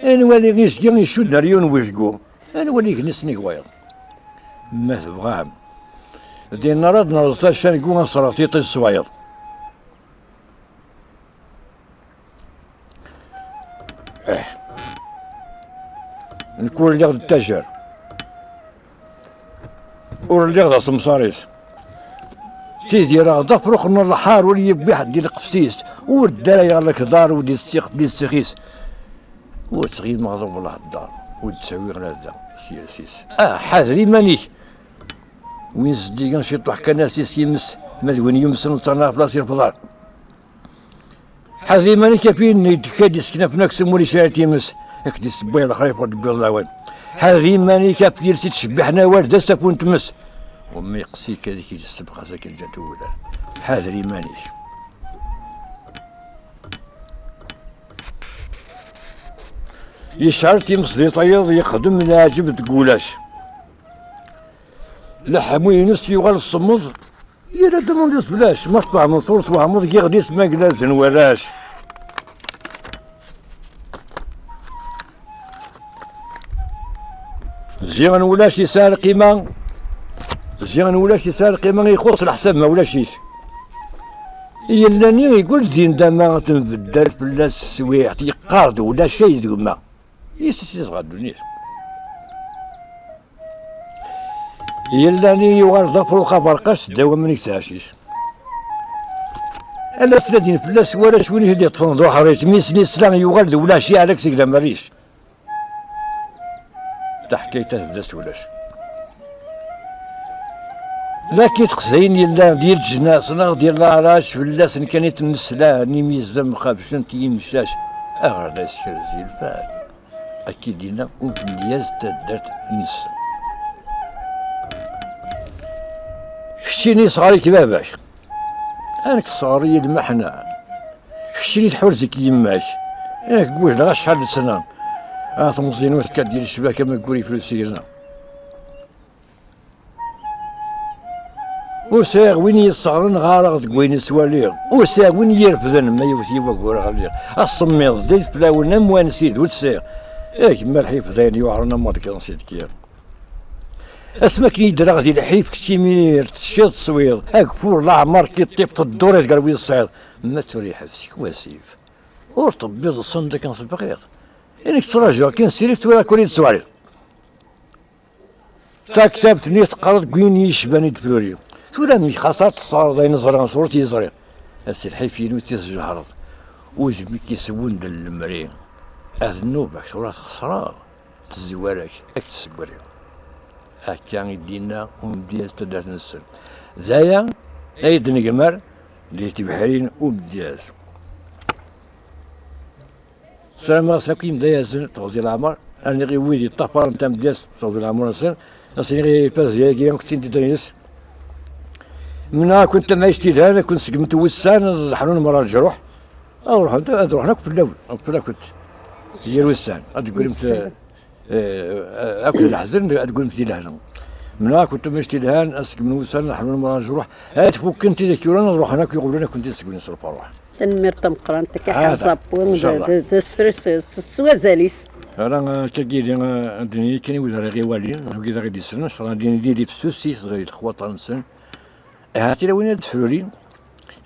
Ad nwali izga icud ar yiwen wejgu, ad nwali igenni-s nnig wayeḍ. Ma tebɣam, dinna ara d-nerẓ tacangu, ad nṣerreɣ tiṭ-is s wayeḍ. Eh. Nekk ur lliɣ d ttajer. Ur lliɣ d asemsar-is. Ttidireɣ d afrux n lḥar, ur yewwi ḥedd di lqefs-is, ur ddarayeɣ lekḍar ur d-issiɣ di ssix-is. Ur ttɣimeɣ d awellah ddar, ur d-ttawiɣ la da s yiles-is. Ah, ḥader iman-ik! Win zeddigen ciṭuḥ kan as-is yimes, ma d win yumsen ttaɣen ɣef las irefḍan. Ḥader iman-ik ɣef yinna i d-tekka d-iseknafen aksum ur yesɛi times, ad k-d-issewway lexrif ur d-tewwiḍ lawan. Ḥader iman-ik ɣef yiles i ttcebbiḥen awal d asafu n tmes. Umi yeqsi-k ad k-id-ssebɣas akken ǧǧan tewwura. Ḥader iman-ik. Yecɛel times di tayeḍ, yexdem leɛǧeb deg ulac. Leḥmu-ines yuɣal semmeḍ. Yerra-d aman d aseblac, ma tfehmeḍ ur twehmeḍ, giɣ di-s ma glazen warrac. Ziɣen ulac yesɛa lqima, ziɣen ulac yesɛa lqima, ixuṣ leḥsab ma ulac-it. Yella-nni igul din dama tembeddal fell-as teswiɛt, yeqqar-d ulac ay d gma. Yis-s yesɣa ddunit. Yella-nni yuɣal d afrux aberqac ddaw waman i yettɛacic. Ala ttnadin fell-as warrac win i t-id-yeṭṭfen d uḥric, mi s-, mi s-, nesla yuɣal d ulac, yeɛlak seg lamerric. Taḥkayt-a tebda s ulac. Laki teqzayin yellan di lǧennas neɣ di leɛrac, fell-asen kan i ttmeslan, imi zem xabcen-t yimcac, aɣerday s kra zilfan. Akka i d-yenna umelyaz n taddart-nsen. Keččini sɣer-ik baba-k. Ad nekk tesɣer-iyi lmeḥna. Keččini tḥurz-ik yemma-k. Yak wejdeɣ acḥal n sna. A temẓin ur tekka-d i lecbak am aggur ifru s yirna. Ur sɛiɣ win yesseɣren ɣareɣ deg wayen i swaliɣ. Ur sɛiɣ win yerfden ma yewwet-iyi waggur ɣliɣ. Asemmiḍ d flawen am wansi d ur t-sɛiɣ. A gma lḥif d ayen yuɛren am wadkiḍ n sidkiɣ. Asmi akken i ddreɣ di lḥif keččimi teččiḍ teswiḍ. Ageffur leɛmer k-iṭṭif tedduriḍ gar wid tesɛiḍ. Ma tura yeḥbes-ik wasif. Ur tebbiḍ ṣṣend akken tebɣiḍ. Ini-k ttrajuɣ kan sirif tura kul i d-teswariḍ. Taktabt-nni teqqareḍ deg win yecban i d-fruri. Tura amek xas ad tesɣreḍ ayen ẓriɣ sɣur-k yeẓri. A si lḥif-inu i tt-isjehreḍ. Udem-ik isewwen d lemri. Ad nnuba-k tura txesreḍ. Tezwar-ak ad k-tessegri. Akka i d-yenna umdyaz taddart-nsen. D aya ay d-negmer di tebḥirin umdyaz. Ssarameɣ-asen akk yimdayazen teɣzi leɛmer, aniɣ i wid yeṭṭafaren tamedyazt teɣzi leɛmer-nsen, ad s-iniɣ i Paz-agi akk d tindiḍin-ines. Mennaɣ-akent tamɛict yelhan, ad ken-segment wussan, ad ḥnun merra leǧruḥ, ad ruḥen, ad ruḥen akk fell-awen, akk fell-akent. Yir wussan, ad d-teggrimt, eh, eh, akk d leḥzen, ad d-teggrimt di lehna. Mennaɣ-akent tamɛict yelhan, ad segmen wussan, ad ḥnun merra leǧruḥ, ad fukken tidak yuran, ad ruḥen akk iɣeblan, ad kent-id-segmen s lferḥ. Tanemmirt tameqqrant, akka ḥerz abwi d asefres s wazal-is. Ara akkagi d ddneyya kan i wid ara ɣ-iwalin, wid ara ɣ-d-yessnen, ncallah ad d-yili fessusit ɣer lexwaṭer-nsen. Ahat yella win ad d-tefrurin,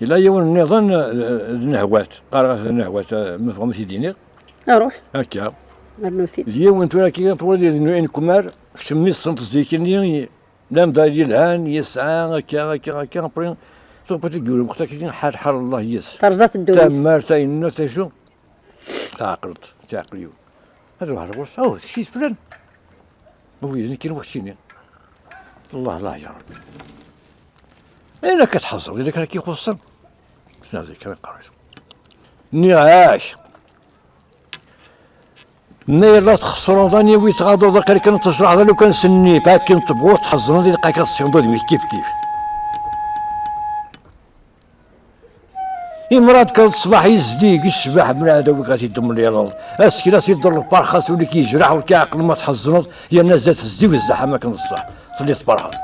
yella yiwen nniḍen, eh, d Nehwat, qqareɣ-as d Nehwat, eh, ma tebɣam ad t-id-iniɣ. Aruḥ. Akka. Rnu-t-id. D yiwen tura akka twaliḍ n inkumar, kečč mi tessneḍ zik-nni, d amdan yelhan, yesɛa, akka, akka, akka, après, tuɣ yura lweqt akka, ḥal, ḥal Allah yes. Terẓa-t ddunit. Tamart, ayen-nni, acu? Teɛqleḍ, teɛqel yiwen. Ad ruḥeɣ ɣur-s, oh, kečč d flan. Ma wid nekkin waktini. Allah, Allah, ya Rabbi. Ayen akka tḥeẓreḍ, yella kra k-ixuṣṣen. Sneɣ zik kra qqareɣ. Nniɣ-ak. Ma yella txesreḍ, aniwi tɣaḍeḍ, aql-ik ad tecreḥ d lukan s nnif, akken tebɣuḍ tḥeẓneḍ, ilaq-ak ad tessineḍ udem-ik kif kif. Imra ad kkreḍ ṣṣbeḥ yezdig, ccbaḥ mraɛd awik ad t-id-temlileḍ. Asekla s-iḍer lferx, as ul-ik yejreḥ, ur k-iɛqel ma tḥeẓneḍ, yerna zdat zdi u zzaḥam akken d ṣṣeḥ, telliḍ tferḥeḍ.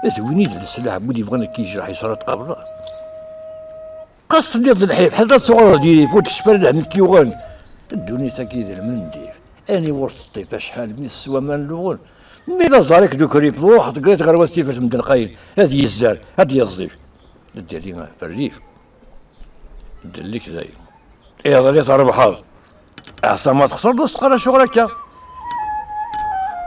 D win i d leslaḥ, win yebɣan ad k-yejreḥ, yesra tqableḍ. Qas telliḍ d lḥif, ḥader ad tuɣaleḍ d yirif, ur d-keččef ara lhemm i k-yuɣen. Ddunit-agi d lmendil, aniwer teṭṭif, acḥal mi teswa ma nluɣen. Mi d aẓar-ik d ukrif, ruḥ teggriḍ ɣer wat tifert mdelqayen, ad yezzer, ad yeẓdif. Ddari ɣef rrif, ddel-ik dayen. Iḍelli trebḥeḍ. Ass-a ma txesreḍ, ur s-qqar acuɣer akka.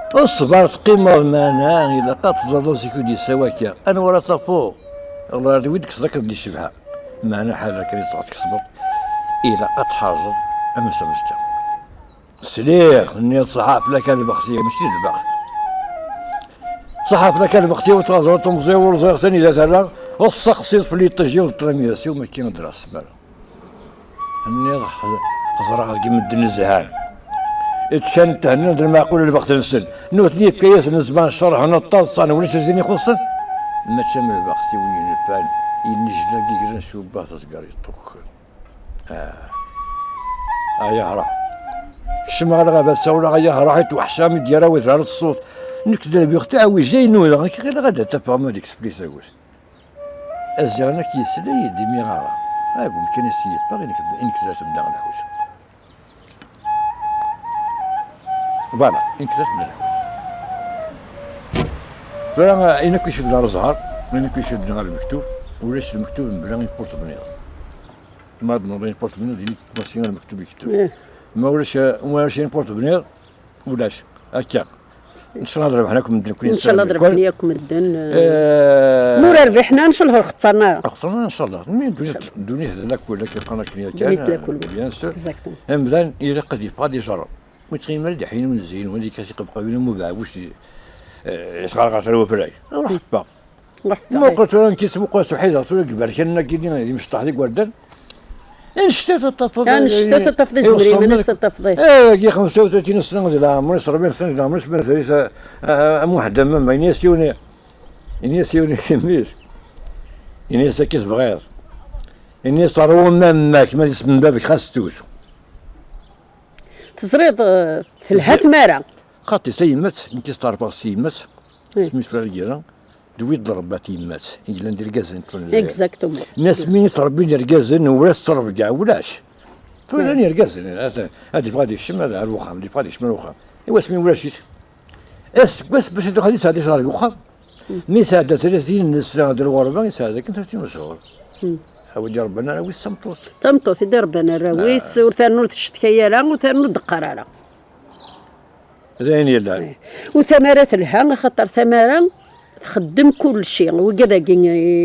Ṣṣber teqqimeḍ, meɛna ilaq ad teẓreḍ zik ur d-yessaw akka. Anwa ara tafeḍ? Ɣer wid kkseḍ akka d ccebḥa. Meɛna ḥader kan i tebɣa tkesbeḍ, ilaq ad tḥerzeḍ am ass amezdaw. Sliɣ, tenniḍ ṣaḥa fell-ak a lbext-iw, mačči d lbext. Ṣaḥa fell-ak a lbext-iw, ur teɣẓreḍ temẓi-w, ur ẓriɣ tanida terra, ur testeqsiḍ fell-i iṭij-iw d tramida-s-iw, mačči ad d-rreɣ ssmara. Nniɣ xeẓ-, xeẓreɣ deg medden zhan. Ččan, thennan d lmeɛqul lbext-nsen. Nutni yefka-yasen zzman, cerḥen aṭas, ṭṭan, ulac azin ixuṣṣen. Mačči am lbext i win yenfan, yennejla deg igran s ubbaɣ tasgar yeṭṭuk. Ah. Ay ahraḥ. Kecmeɣ ɣer lɣaba, sawleɣ ay ahraḥ, itweḥc-am i d-yerra wedrar ṣṣut. Nekk d lbiɣ taɛwijt, ay nudaɣ, nekk ɣileɣ ad d-tafeɣ ma deg-s fell-i tagut. Aziɣen-ak yesla-yi-d imi ɣareɣ. Agum kan i s-yeffeɣ, i nekk, i nekk zdat mdaɣ lḥut. Voilà, i nekk zdat mdaɣ lḥut. Tura, ayen akk icudden ɣer zzher, ayen akk icudden ɣer lmektub, ulac lmektub mebla iportebniḍ. Ma d-newweḍ iportebniḍ, d ini-k masi lmektub yektub. Eh. Ma ulac, ma ulac iportebniḍ, ulac. Akka. Ncallah ad rebḥen akk medden, kul ncallah ad rebḥen akk medden, eh, ma ur rbiḥen ara, ncallah ur xettren ara. Xettren, ncallah. Mi ddunit, ddunit d lakul, akken qqaren akken yakan, ddunit d lakul, bien sûr. Exactement. Amdan ilaq ad yeffeɣ ad ijerreb. Ur yettɣimi ara d iḥin ur nezhin, wala yekkat iqebqawen am ubeɛbuc, eh, yesɣerɣer ɣer wafrag. Ruḥ ffeɣ. Muqel tura nekk ismuqel s uḥideɣ tura deg iberkanen-agi-nni d imecṭaḥ d igerdan. Annect-a teṭṭafeḍ, annect-a teṭṭafeḍ, eh, izemrim, annect-a teṭṭafeḍ, eh. Eh, agi xemsa u tlatin sna di leɛmer-is, rebɛin sna di leɛmer-is, mazal-it, eh, eh, am uḥeddam am, ini-as yiwen, ini-as yiwen i mmi-s. Ini-as akka tebɣiḍ. Ini-as ṛwu mamma-k, ma d isem n baba-k, xas tut. Teẓriḍ, eh, telha tmara. Xaṭi, s yemma-s, nekk i steɛṛfeɣ s yemma-s, asmi tura lgira, d wi d-ṛebbat yemma-s, i yellan d irgazen tura. Exactement. Nnas mi i ttṛebbin irgazen, ur as-ttṛebga ulac. Tura llan irgazen, ad, ad yeffeɣ ad yekcem, ad ar uxxam, ad yeffeɣ ad yekcem ar uxxam. I wasmi ulac-it? Aseggas bac ad iruḥ ad yesɛeddi ccɣel deg uxxam. Mi yesɛedda tlata n sna d lɣerba, yesɛedda akken tlata n ccɣel. Awi d-iṛebban arraw-is d tameṭṭut. D tameṭṭut i d-iṛebban arraw-is, ur ternu ur tcetkay ara, ur ternu ur d-teqqar ara. D ayen yellan. Eh. U tamara telha, axaṭer tamara txeddem kulci. Wigad-agi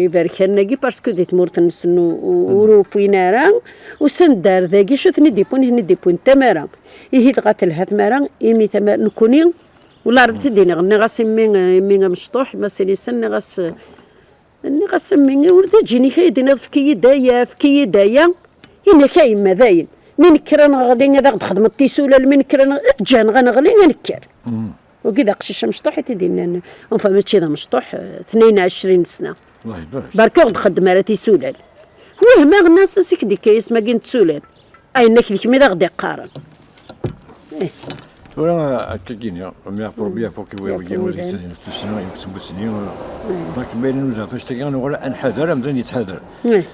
iberkanen-agi, parce que di tmurt-nsen u-, u-, ur ufin ara, usan-d ar dagi, acu ten-id-iwwin, ten-id-iwwin tamara. Ihi dɣa telha tmara, imi tamara, nekkni, wala rad t-id-iniɣ, nniɣ-as i mmi, i mmi amecṭuḥ, i Masinisen, nniɣ-as, nniɣ-as a mmi, ur d iǧin-ik ay d-tiniḍ, efk-iyi-d aya, efk-iyi-d aya. Ini-ak a yemma, dayen. Mi nekker ad neɣli, ad aɣ-d-xedmeḍ tisulal, mi nekker ad neɣ-, ad ǧǧan-aɣ ad neɣli, ad nekker. Wagi d aqcic amecṭuḥ i t-id-yennan. Enfin, mačči d amecṭuḥ, eh, tnayen ɛecrin sna. Allah ibarak. Berka ur ɣ-d-xeddem ara tisulal. Wehmeɣ nnas-as i k-d-ikka yisem-agi n tsulal. Ayen-ak d kemm i d aɣ-d-iqqaren. Eh. Tura, akka gini, mi yeɛfu Rebbi, yeɛfu-k, yeɛfu wigi, wigi, wigi. Tussna, yemmet busni, donc, ma yella nuza, ɣef annect-agi, ad nuɣal ad nḥader, amdan yettḥadar. Eh.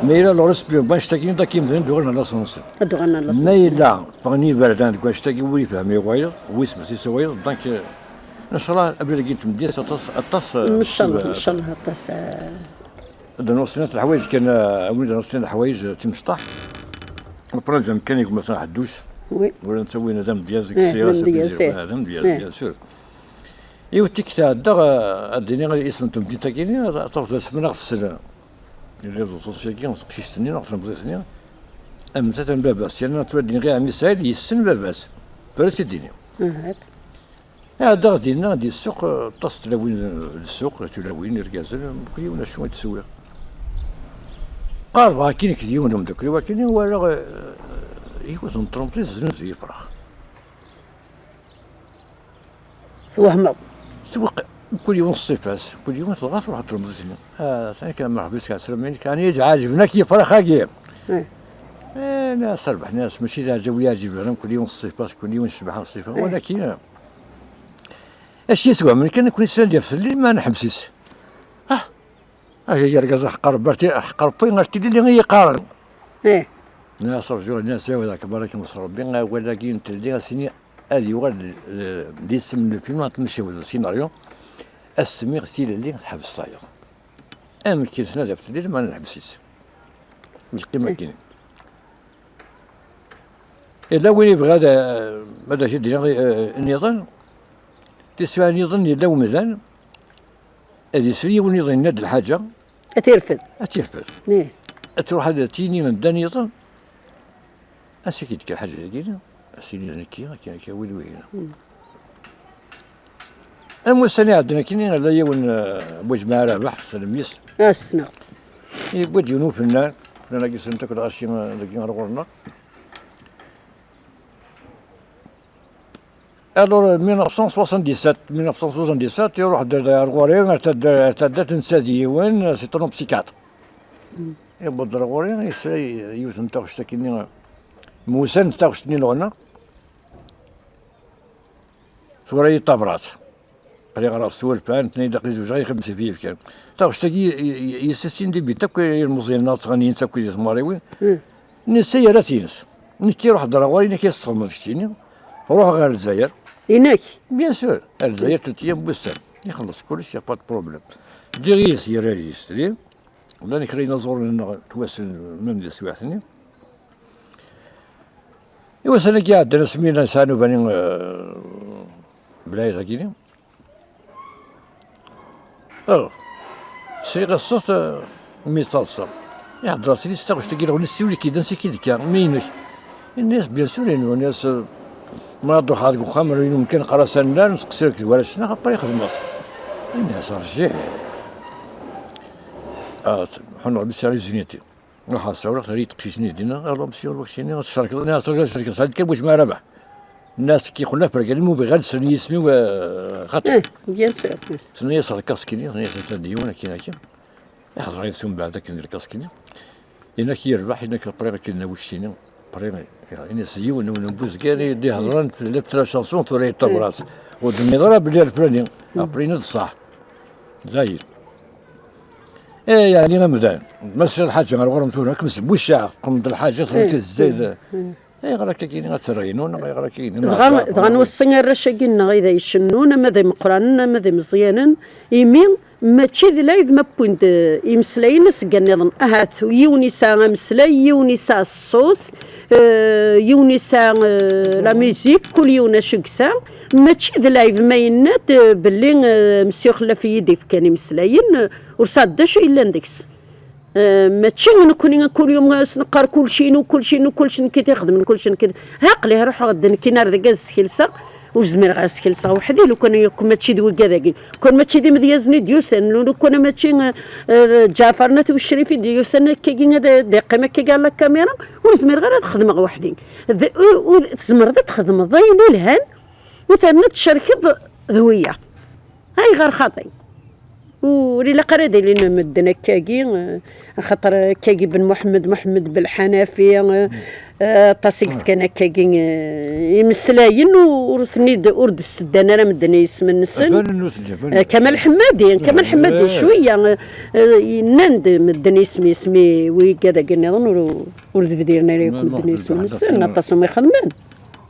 Ma yella le respect, annect-agi, dak imdanen ad uɣalen ɣer laṣel-nsen. Ad uɣalen ɣer laṣel-nsen. Ma yella ffɣen yiberdan deg annect-agi, ur yefhim i wayeḍ, ur yesmessis i wayeḍ, donc, eh, ncallah, abrid-agi n tmedyazt, aṭas, aṭas, eh, ncallah, ncallah, aṭas, eh, Ad d-nuɣ snat leḥwayeǧ kan, eh, wid d-nuɣ snat leḥwayeǧ, eh, timecṭaḥ. Après, zam kan i gma-tneɣ Ḥeddus. Oui. Wala netta win d amedyaz deg, eh, ssiɣas, d amedyaz, eh, d amedyaz, eh, bien sûr. Yiwet tikkelt ɛeddaɣ, eh, ad d-iniɣ isem n temdint-agi-nni, ad, ad tafeḍ asmi neɣ tessel. Yella d uṣuṣi-agi, teqcict-nni neɣ tlemẓit-nni. Am nettat am baba-s, yerna tura ad d-iniɣ i ɛemmi Saɛid, yessen baba-s. Tura ad tt-id-iniɣ. Ahat. Ɛeddaɣ dinna di ssuq, eh, aṭas n tlawin, eh, di ssuq, tulawin, irgazen, mkul yiwen acu i d-swiɣ. Qarbeɣ akkin nekk d yiwen n umeddakel-iw akkin, walaɣ, eh, yiwet n tṛemṭizt znuzu yefrax. Twehmeḍ. Swiq, mkul yiwen ṣṣifa-s, mkul yiwen tebɣa truḥ tṛemṭizt-nni. Ah, atan akka, merḥba, seg ɛeslama-inek, ɛni ad ɛeǧben akk yefrax-agi? Eh. Eh, nniɣ-as, rbeḥ, nniɣ-as, mačči d aɛǧab i yi-ɛǧiben ara, mkul yiwen ṣṣifa-s, mkul yiwen ccbaḥa n ṣṣifa, eh, walakin, eh, Acu yeswa, amek kan nekkni slan-d ɣef tlelli, ma neḥbes-it. Ah! Ah, ay argaz, aḥeqqar berti, aḥeqqar wwi ar tilili i yi-qqaren. Ih. Nniɣ-as rǧu, nniɣ-as, iɛawed-ak, barakem s Rebbi, awal-agi n tlelli, ass-nni ad yuɣal d, d, d isem n lfilm, neɣ tmacahut, scénario, ad s-semmiɣ Tilelli teḥbes tayeḍ. Amek i nesla ɣef tlelli, ma neḥbes-itt. Yeqqim akkin. Yella win yebɣa ad, ad ak-d-iniɣ, eh, nniḍen, tiswiɛin nniḍen yella umdan, ad yesri yiwen nniḍen yenna-d lḥaǧa, ad t-irfed. Ad t-irfed. Ih. Ad truḥ ad t-yini anda nniḍen, ad s-ak-d-tekker lḥaǧa-agi, ad s-yini d nekki, akken akka, wid wihin. Hmm. Am ussan iɛeddan akkin, yella yiwen, eh, Bu Ǧemɛa Rabaḥ, s lmyes. Ah, ssneɣ. Yewwi-d yiwen ufennan, fennan-agi ssnen akk lɣaci, eh, dagi ar ɣur-neɣ. Alors, mille neuf cent soixante-dix-sept, mille neuf cent soixante-dix-sept, iruḥ-d ar ɣur-i, ar taddart, ar taddart n Sadiyiwen, c'est un psychiatre. Mm. Yewweḍ-d ar ɣur-i, yesla yiwet n taɣect akkin-nni, mwusan n taɣect-nni neɣna. Tura-yi tabrat. Aql-i ɣer-s sulfan, tenna-yi-d aql-i zewǧeɣ, ixeddem s ifyif kan. Taɣect-agi, i, i, yessissin di bit akk ilmeẓyen-nneɣ ttɣennin-tt akk di tmuriwin. Hmm. Netta yerra-tt ines. Nekk iruḥ ddreɣ ɣur-i, nekk i s-txedmeḍ keččini. Ruḥeɣ ɣer Lezzayer. Inek? Bien sûr, ar Lezzayer telt ayyam n wussan. Ixelleṣ kullec, y a pas de problème. Ddiɣ yid-s, yerra-d yis-s. Llan kra inaẓuren-nneɣ ttwassen même di teswiɛt-nni. Iwasan-agi iɛeddan, asmi i nesɛa nnuba-nni, eh, Belɛid-agi-nni. Oh, sliɣ i ṣṣut, eh, mi ttaḍsa. Iḥḍer-as-ini s taɣect-agi, leɣ nessiwel-ik-id, ansi k-id-tekka, ma inek? Ini-as, bien sûr, inu. Ini-as, eh, ma ad ruḥeɣ deg uxxam, ar inu mkan, qqar-as annar, nseqsi-ak d warrac-nneɣ, après xedmeɣ-t. Ini-as, rjiḥ. Ah, ḥunneɣ di sari zuniti. Ruḥeɣ sawleɣ, terra-yi teqcict-nni dinna, alors, monsieur, wakti-nni, ad tcerkeḍ, nniɣ-as, ad cerkeḍ, sɛiɣ-d kan Bu Ǧemɛa Rabaḥ. Nniɣ-as, ki xulaf, rgal, mu bɣiɣ ad sren yisem-iw, eh, xaṭi. Eh, bien sûr. Tenna-yas, lkask-nni, tenna-yas, atan d yiwen, akken, akken. Iḥḍer-it umbeɛd akken d lkask-nni. Inak yerbeḥ, inak qriɣ akken n wikcini. Qriɣ, ini s yiwen n ubuzgan i d-ihedren, tella la chanson, tura yeṭṭabras. Ur d-nniḍ ara belli refrani. Après, ini-d ṣṣeḥ. Dayen. Eh, yeɛni amdan. Ma sɛiḍ lḥaǧa ɣer ɣur-m tura, ad kem-sbucceɣ, qem-d lḥaǧa, tura tizzayd. Ayɣer akka-gini ad terɣinun, neɣ ayɣer akka-gini? Dɣa, dɣa n wass-a arrac-agi-nneɣ i d ay cennun, ama d imeqqranen, ama d imeẓyanen, imi mačči d lɛib ma wwin-d, eh, imeslayen asegga nniḍen. Ahat yiwen yesɛa ameslay, yiwen yesɛa ṣṣut, eh, yiwen yesɛa, eh, la musique, kul yiwen acu yesɛa. Mačči d lɛib ma yenna-d, eh, belli, eh, Mesyu Xellaf i yi-d-ifkan imeslayen, eh, ur sɛiɣ d acu yellan deg-s. Eh, mačči nekkni kul yum, eh, s-neqqar kulci-inu, kulci-inu, kulci nekk i t-ixedmen, kulci nekk i t-, ha, aql-i ruḥeɣ-d nekkini ar dagi ad skelseɣ, ur zmireɣ ad skelseɣ weḥd-i, lukan yakk mačči d wigad-agi, lukan mačči d imedyazen i d-yusan, lukan mačči, eh, eh, Ǧaɛfar n At Ucrif i d-yusan akkagi ad d-iqqim akkagi ar la caméra, ur zmireɣ ara ad xedmeɣ weḥd-i. D, u, u, tzemreḍ ad txedmeḍ ayen ilhan, u terna tcerkeḍ d wiyaḍ. Ayɣer xaṭi? Ur ilaq ara ad ilin medden akkagi, eh, axaṭer akkagi Ben Muḥemmed, Muḥemmed Belḥanafi, eh, eh, aṭas i yefkan akkagi, eh, imeslayen u-, ur ten-id, ur d-sseddan ara medden i yisem-nsen. Banen nutni, banen. Eh, Kamal Ḥemmadi, Kamal Ḥemmadi, eh, cwiya, eh, eh, yennan-d medden isem, isem i wigad-agi nniḍen ur, ur d-bdiren ara yakk medden i yisem-nsen, aṭas umi xedmen.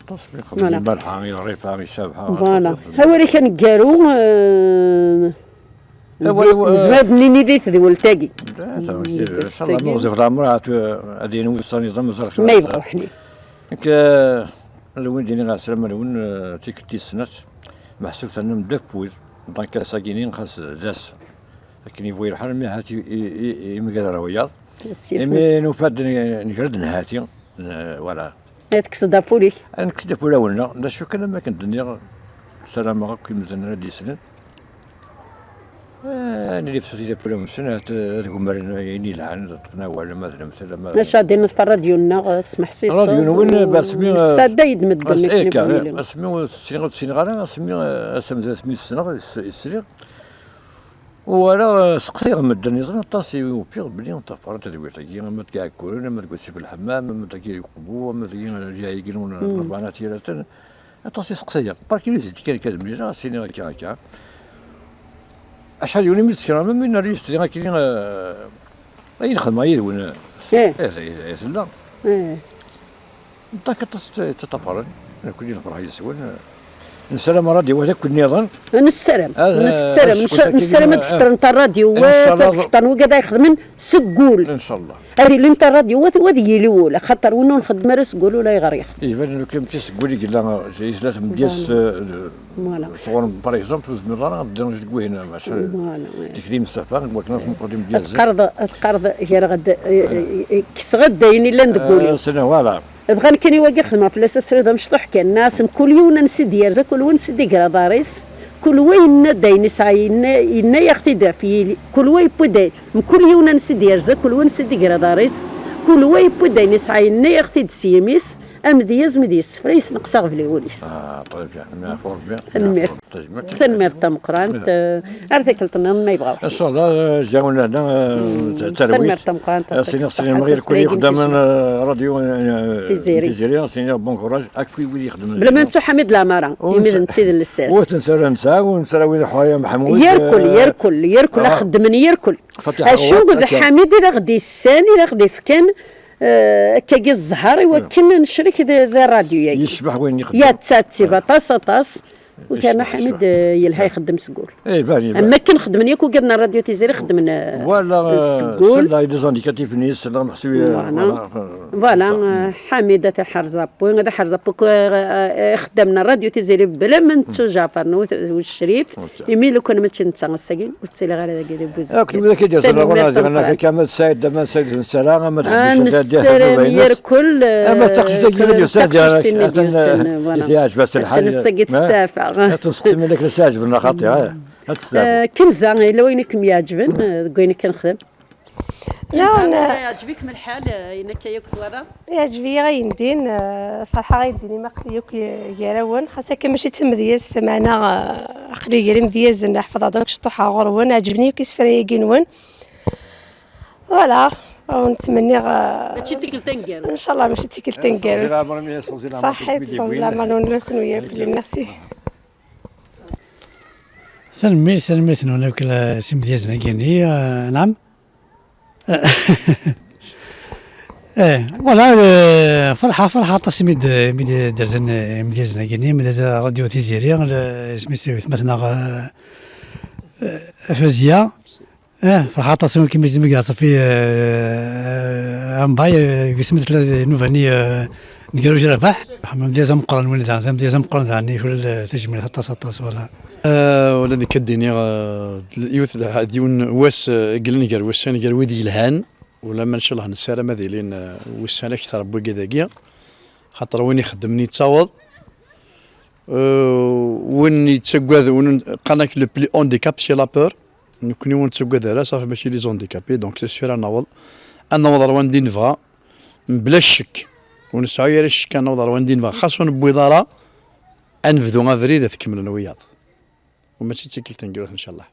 Aṭas mi xedmen. Voilà. Imalḥa, i Ḍrifa, i Cabḥa, voilà. Aṭas i xedmen. Awal-ik aneggaru, eh, awal, eh, nezmer ad nini di tedwelt-agi. Da, da, inchallah, ma ɣezzif leɛmer, ad, ad yini wussan iḍ, ma ẓer xir. Ma yebɣa uḥnin. Nekk, eh, ad wen-d-iniɣ ɛeslama-nwen, eh, tikkelt tis snat, meḥsub ternam-d d afud, donc ass-agi-nni xas d ass. Akken yebɣu lḥal, mi ahat i, i, i, i mgal ara wiyaḍ. Imi nufa-d n-, nger-d nhati, n-, voilà. Ad tekkseḍ aful-ik. Ad nekkes-d afulawen-nneɣ, d acu kan am akken d-nniɣ, ssarameɣ akk imdanen ara d-yeslen. Eh, ad nili fessusit afulawen-nsen, ad, ad gumaren ayen yelhan, ad ṭṭfen awal, ma d lemtel, ma d... Maca din neṭṭef ṛṛadyu-nneɣ, tesmeḥsis. Ṛṛadyu-nwen, bas mi, eh, nesɛedday-d medden akken ad wali. Asmi ur ssineɣ, ur ssineɣ ara, asmi, eh, ass amezwaru asmi ssneɣ, is-, sliɣ. U ara, eh, seqsiɣ medden, yeẓra aṭas i ufiɣ belli ṭṭafaren tadwilt-agi, ama deg Iɛekkuren, ama deg Wasif Lḥemmam, ama dagi Uqbu, ama dagi, eh, Lǧiha-agi n Rebɛa n At Yiraten. Aṭas i seqsayeɣ. Par curiosité kan, kan mlileɣ, as-iniɣ akka, akka. Acḥal yiwen imi d-sekreɣ, même une enregistré akkin, eh, ayen xedmeɣ yid-wen, eh, eh, eh, tella. Eh. Ḍḍak aṭas tt-, ttaṭṭafaren, nekkni nefreḥ yid-wen. Nessaram ṛṛadyu-wat akk nniḍen. Nessaram, ad, eh, nessaram, ad nessaram ad d-fṭren ṛṛadyu-wat, ad d-fṭren wigad ay ixedmen seg wul. Incallah. Ad ilin ṛṛadyu-wat, u ad yili wul, axaṭer win ur nxeddem ara seg wul, ula ayɣer yexdem. Iban lukan mačči seg wul i yella, yella tmedyazt, eh, sɣur-m, par exemple, ur tezmireḍ ara ad d-tiniḍ deg wihin, maca, voilà, ouais. Tikli Mustapha, deg wakken ad tmeqqreḍ imedyazen. Ad teqqareḍ, ad teqqareḍ, greɣ-d, eh, eh, eh, kkseɣ-d ayen illan deg wul-iw. Eh, voilà. Dɣa nekkini wagi xedmeɣ fell-as asrid amecṭuḥ kan, nniɣ-as mkul yiwen ansi d-yerza, kul wa ansi d-iger aḍar-is, kul wa yenna-d ayen isɛa, yenna, yenna-yaɣ-t-id ɣef yili, kul wa yewwi-d ayen, mkul yiwen ansi d-yerza, kul wa ansi d-iger aḍar-is, kul wa yewwi-d ayen isɛa, yenna-yaɣ-t-id s yimi-s, amedyaz mi d-yessefra yesneqs aɣbel i wul-is. Ah, très bien. Merci, Rebbi. Tanemmirt. Tanemmirt tameqqrant, eh, ar tikkelt nniḍen ma yebɣa uḥdi. Inchallah, eh, jawen lehna, eh, tarwit. Tanemmirt tameqqrant, eh, siniɣ, siniɣ, ixeddmen, eh, ṛṛadyu, eh, Tiziri. Tiziri, siniɣ bon courage, akk i wid ixeddmen. Bla ma nettu Ḥamid Lamara, imi d netta i d lsas. Ur t-nesɛi ara, nesɛa, ur nesɛi ara wid ḥwaya Mḥemud, yerkul, eh, yerkul, yerkul, ah, xeddmen yerkul. Acu d Ḥamid i d aɣ-d-yessan, i d aɣ-d-ifkan, eh, akkagi zzher i wakken ad necrek di, di ṛṛadyu-yagi. Yecbeḥ wayen ixeddem. Yettattib aṭas, aṭas. U terna Ḥamid, eh, yelha ixeddem seg wul. Eh, iban, iban. Am akken xeddmen yakk ugaden n Radio Tiziri, xeddmen, eh, seg wul. Voilà, eh, les handicapés-nni, meḥsub, eh, voilà. Voilà, eh, Ḥamid ad iḥerz appu, ad iḥerz appu, eh, eh, ixeddamen n Radio Tiziri, bla ma nettu Ǧaɛfar n At Ucrif, imi lukan mačči netta ass-agi, ur ttiliɣ ara dagi di Buzet. Akk wid akka d-yersen, tanemmirt tameqqrant. Ama d Saɛid, ama d Saɛid n Sara, ama d Ḥemdic, ama d Ḥemdic, nessaram yerkul, ama d taqcict-agi, eh, d taqcict-nni d-yusan, voilà. Ad tt-nesseqsi ma yella kra s-iɛeǧben neɣ xaṭi, eh? Ad testeɛfu. Eh, Kenza, yella wayen i kem-iɛeǧben, eh, deg wayen i k-nexdem? La, Kenza, yeɛǧeb-ikem lḥal, eh, ayen akka yakk twalaḍ? Yeɛǧeb-iyi ayen din, eh, ferḥeɣ ayen din, imi aql-iyi yakk gar-awen. Xas akka mačči d tamedyazt, meɛna, eh, aql-iyi gar imedyazen, ḥefḍeɣ-d akk, ceṭṭuḥeɣ ɣur-wen, ɛeǧben-iyi akk isefra-agi-nwen. Voilà. Ur nettmenni, ah, mačči d tikkelt taneggarut. Inchallah, mačči d tikkelt taneggarut. Ṣaḥit, ṣaḥit, leɛmer-nwen kunwi akk. Merci. Tanemmirt, tanemmirt-nwen akk s imedyazen-agi-nni, ah, naɛam. Eh, voilà, eh, ferḥeɣ, ferḥeɣ aṭas imi d, imi d, derzen, eh, imedyazen-agi-nni, imedyazen Radio Tiziri, le, isem-is gma-tneɣ, eh, eh, Fazia. Eh, ferḥeɣ aṭas imi kem-id-tmegreḍ ɣef, eh, Ambay, eh, deg usmi tella nnuba-nni, eh, n Garuj Rabaḥ. Amedya ameqqran win daɣen, d amedya ameqqran daɣen, i kul, eh, tajmilt aṭas, aṭas, voilà. Eh, ula d nekk ad d-iniɣ, eh, d yiwet, d yiwen wass, eh, i yellan gar wussan, gar wid yelhan, ulamma ncallah nessaram ad ilin, eh, wussan akter n wigad-agi, xaṭer win ixeddmen yettaweḍ. Euh, win yettagad, win qqaren-ak le plus handicap, c'est la peur. Nekkni ur nettagad ara, safi mačči les handicapés, donc c'est sûr ad naweḍ. Ad naweḍ ar wanda i nebɣa, mebla ccek. Ur nesɛi ara ccek ad naweḍ ar wanda i nebɣa. Xas ur newwiḍ ara, ad nebdu abrid, ad t-kemmlen wiyaḍ. U mačči d tikkelt taneggarut, ncallah.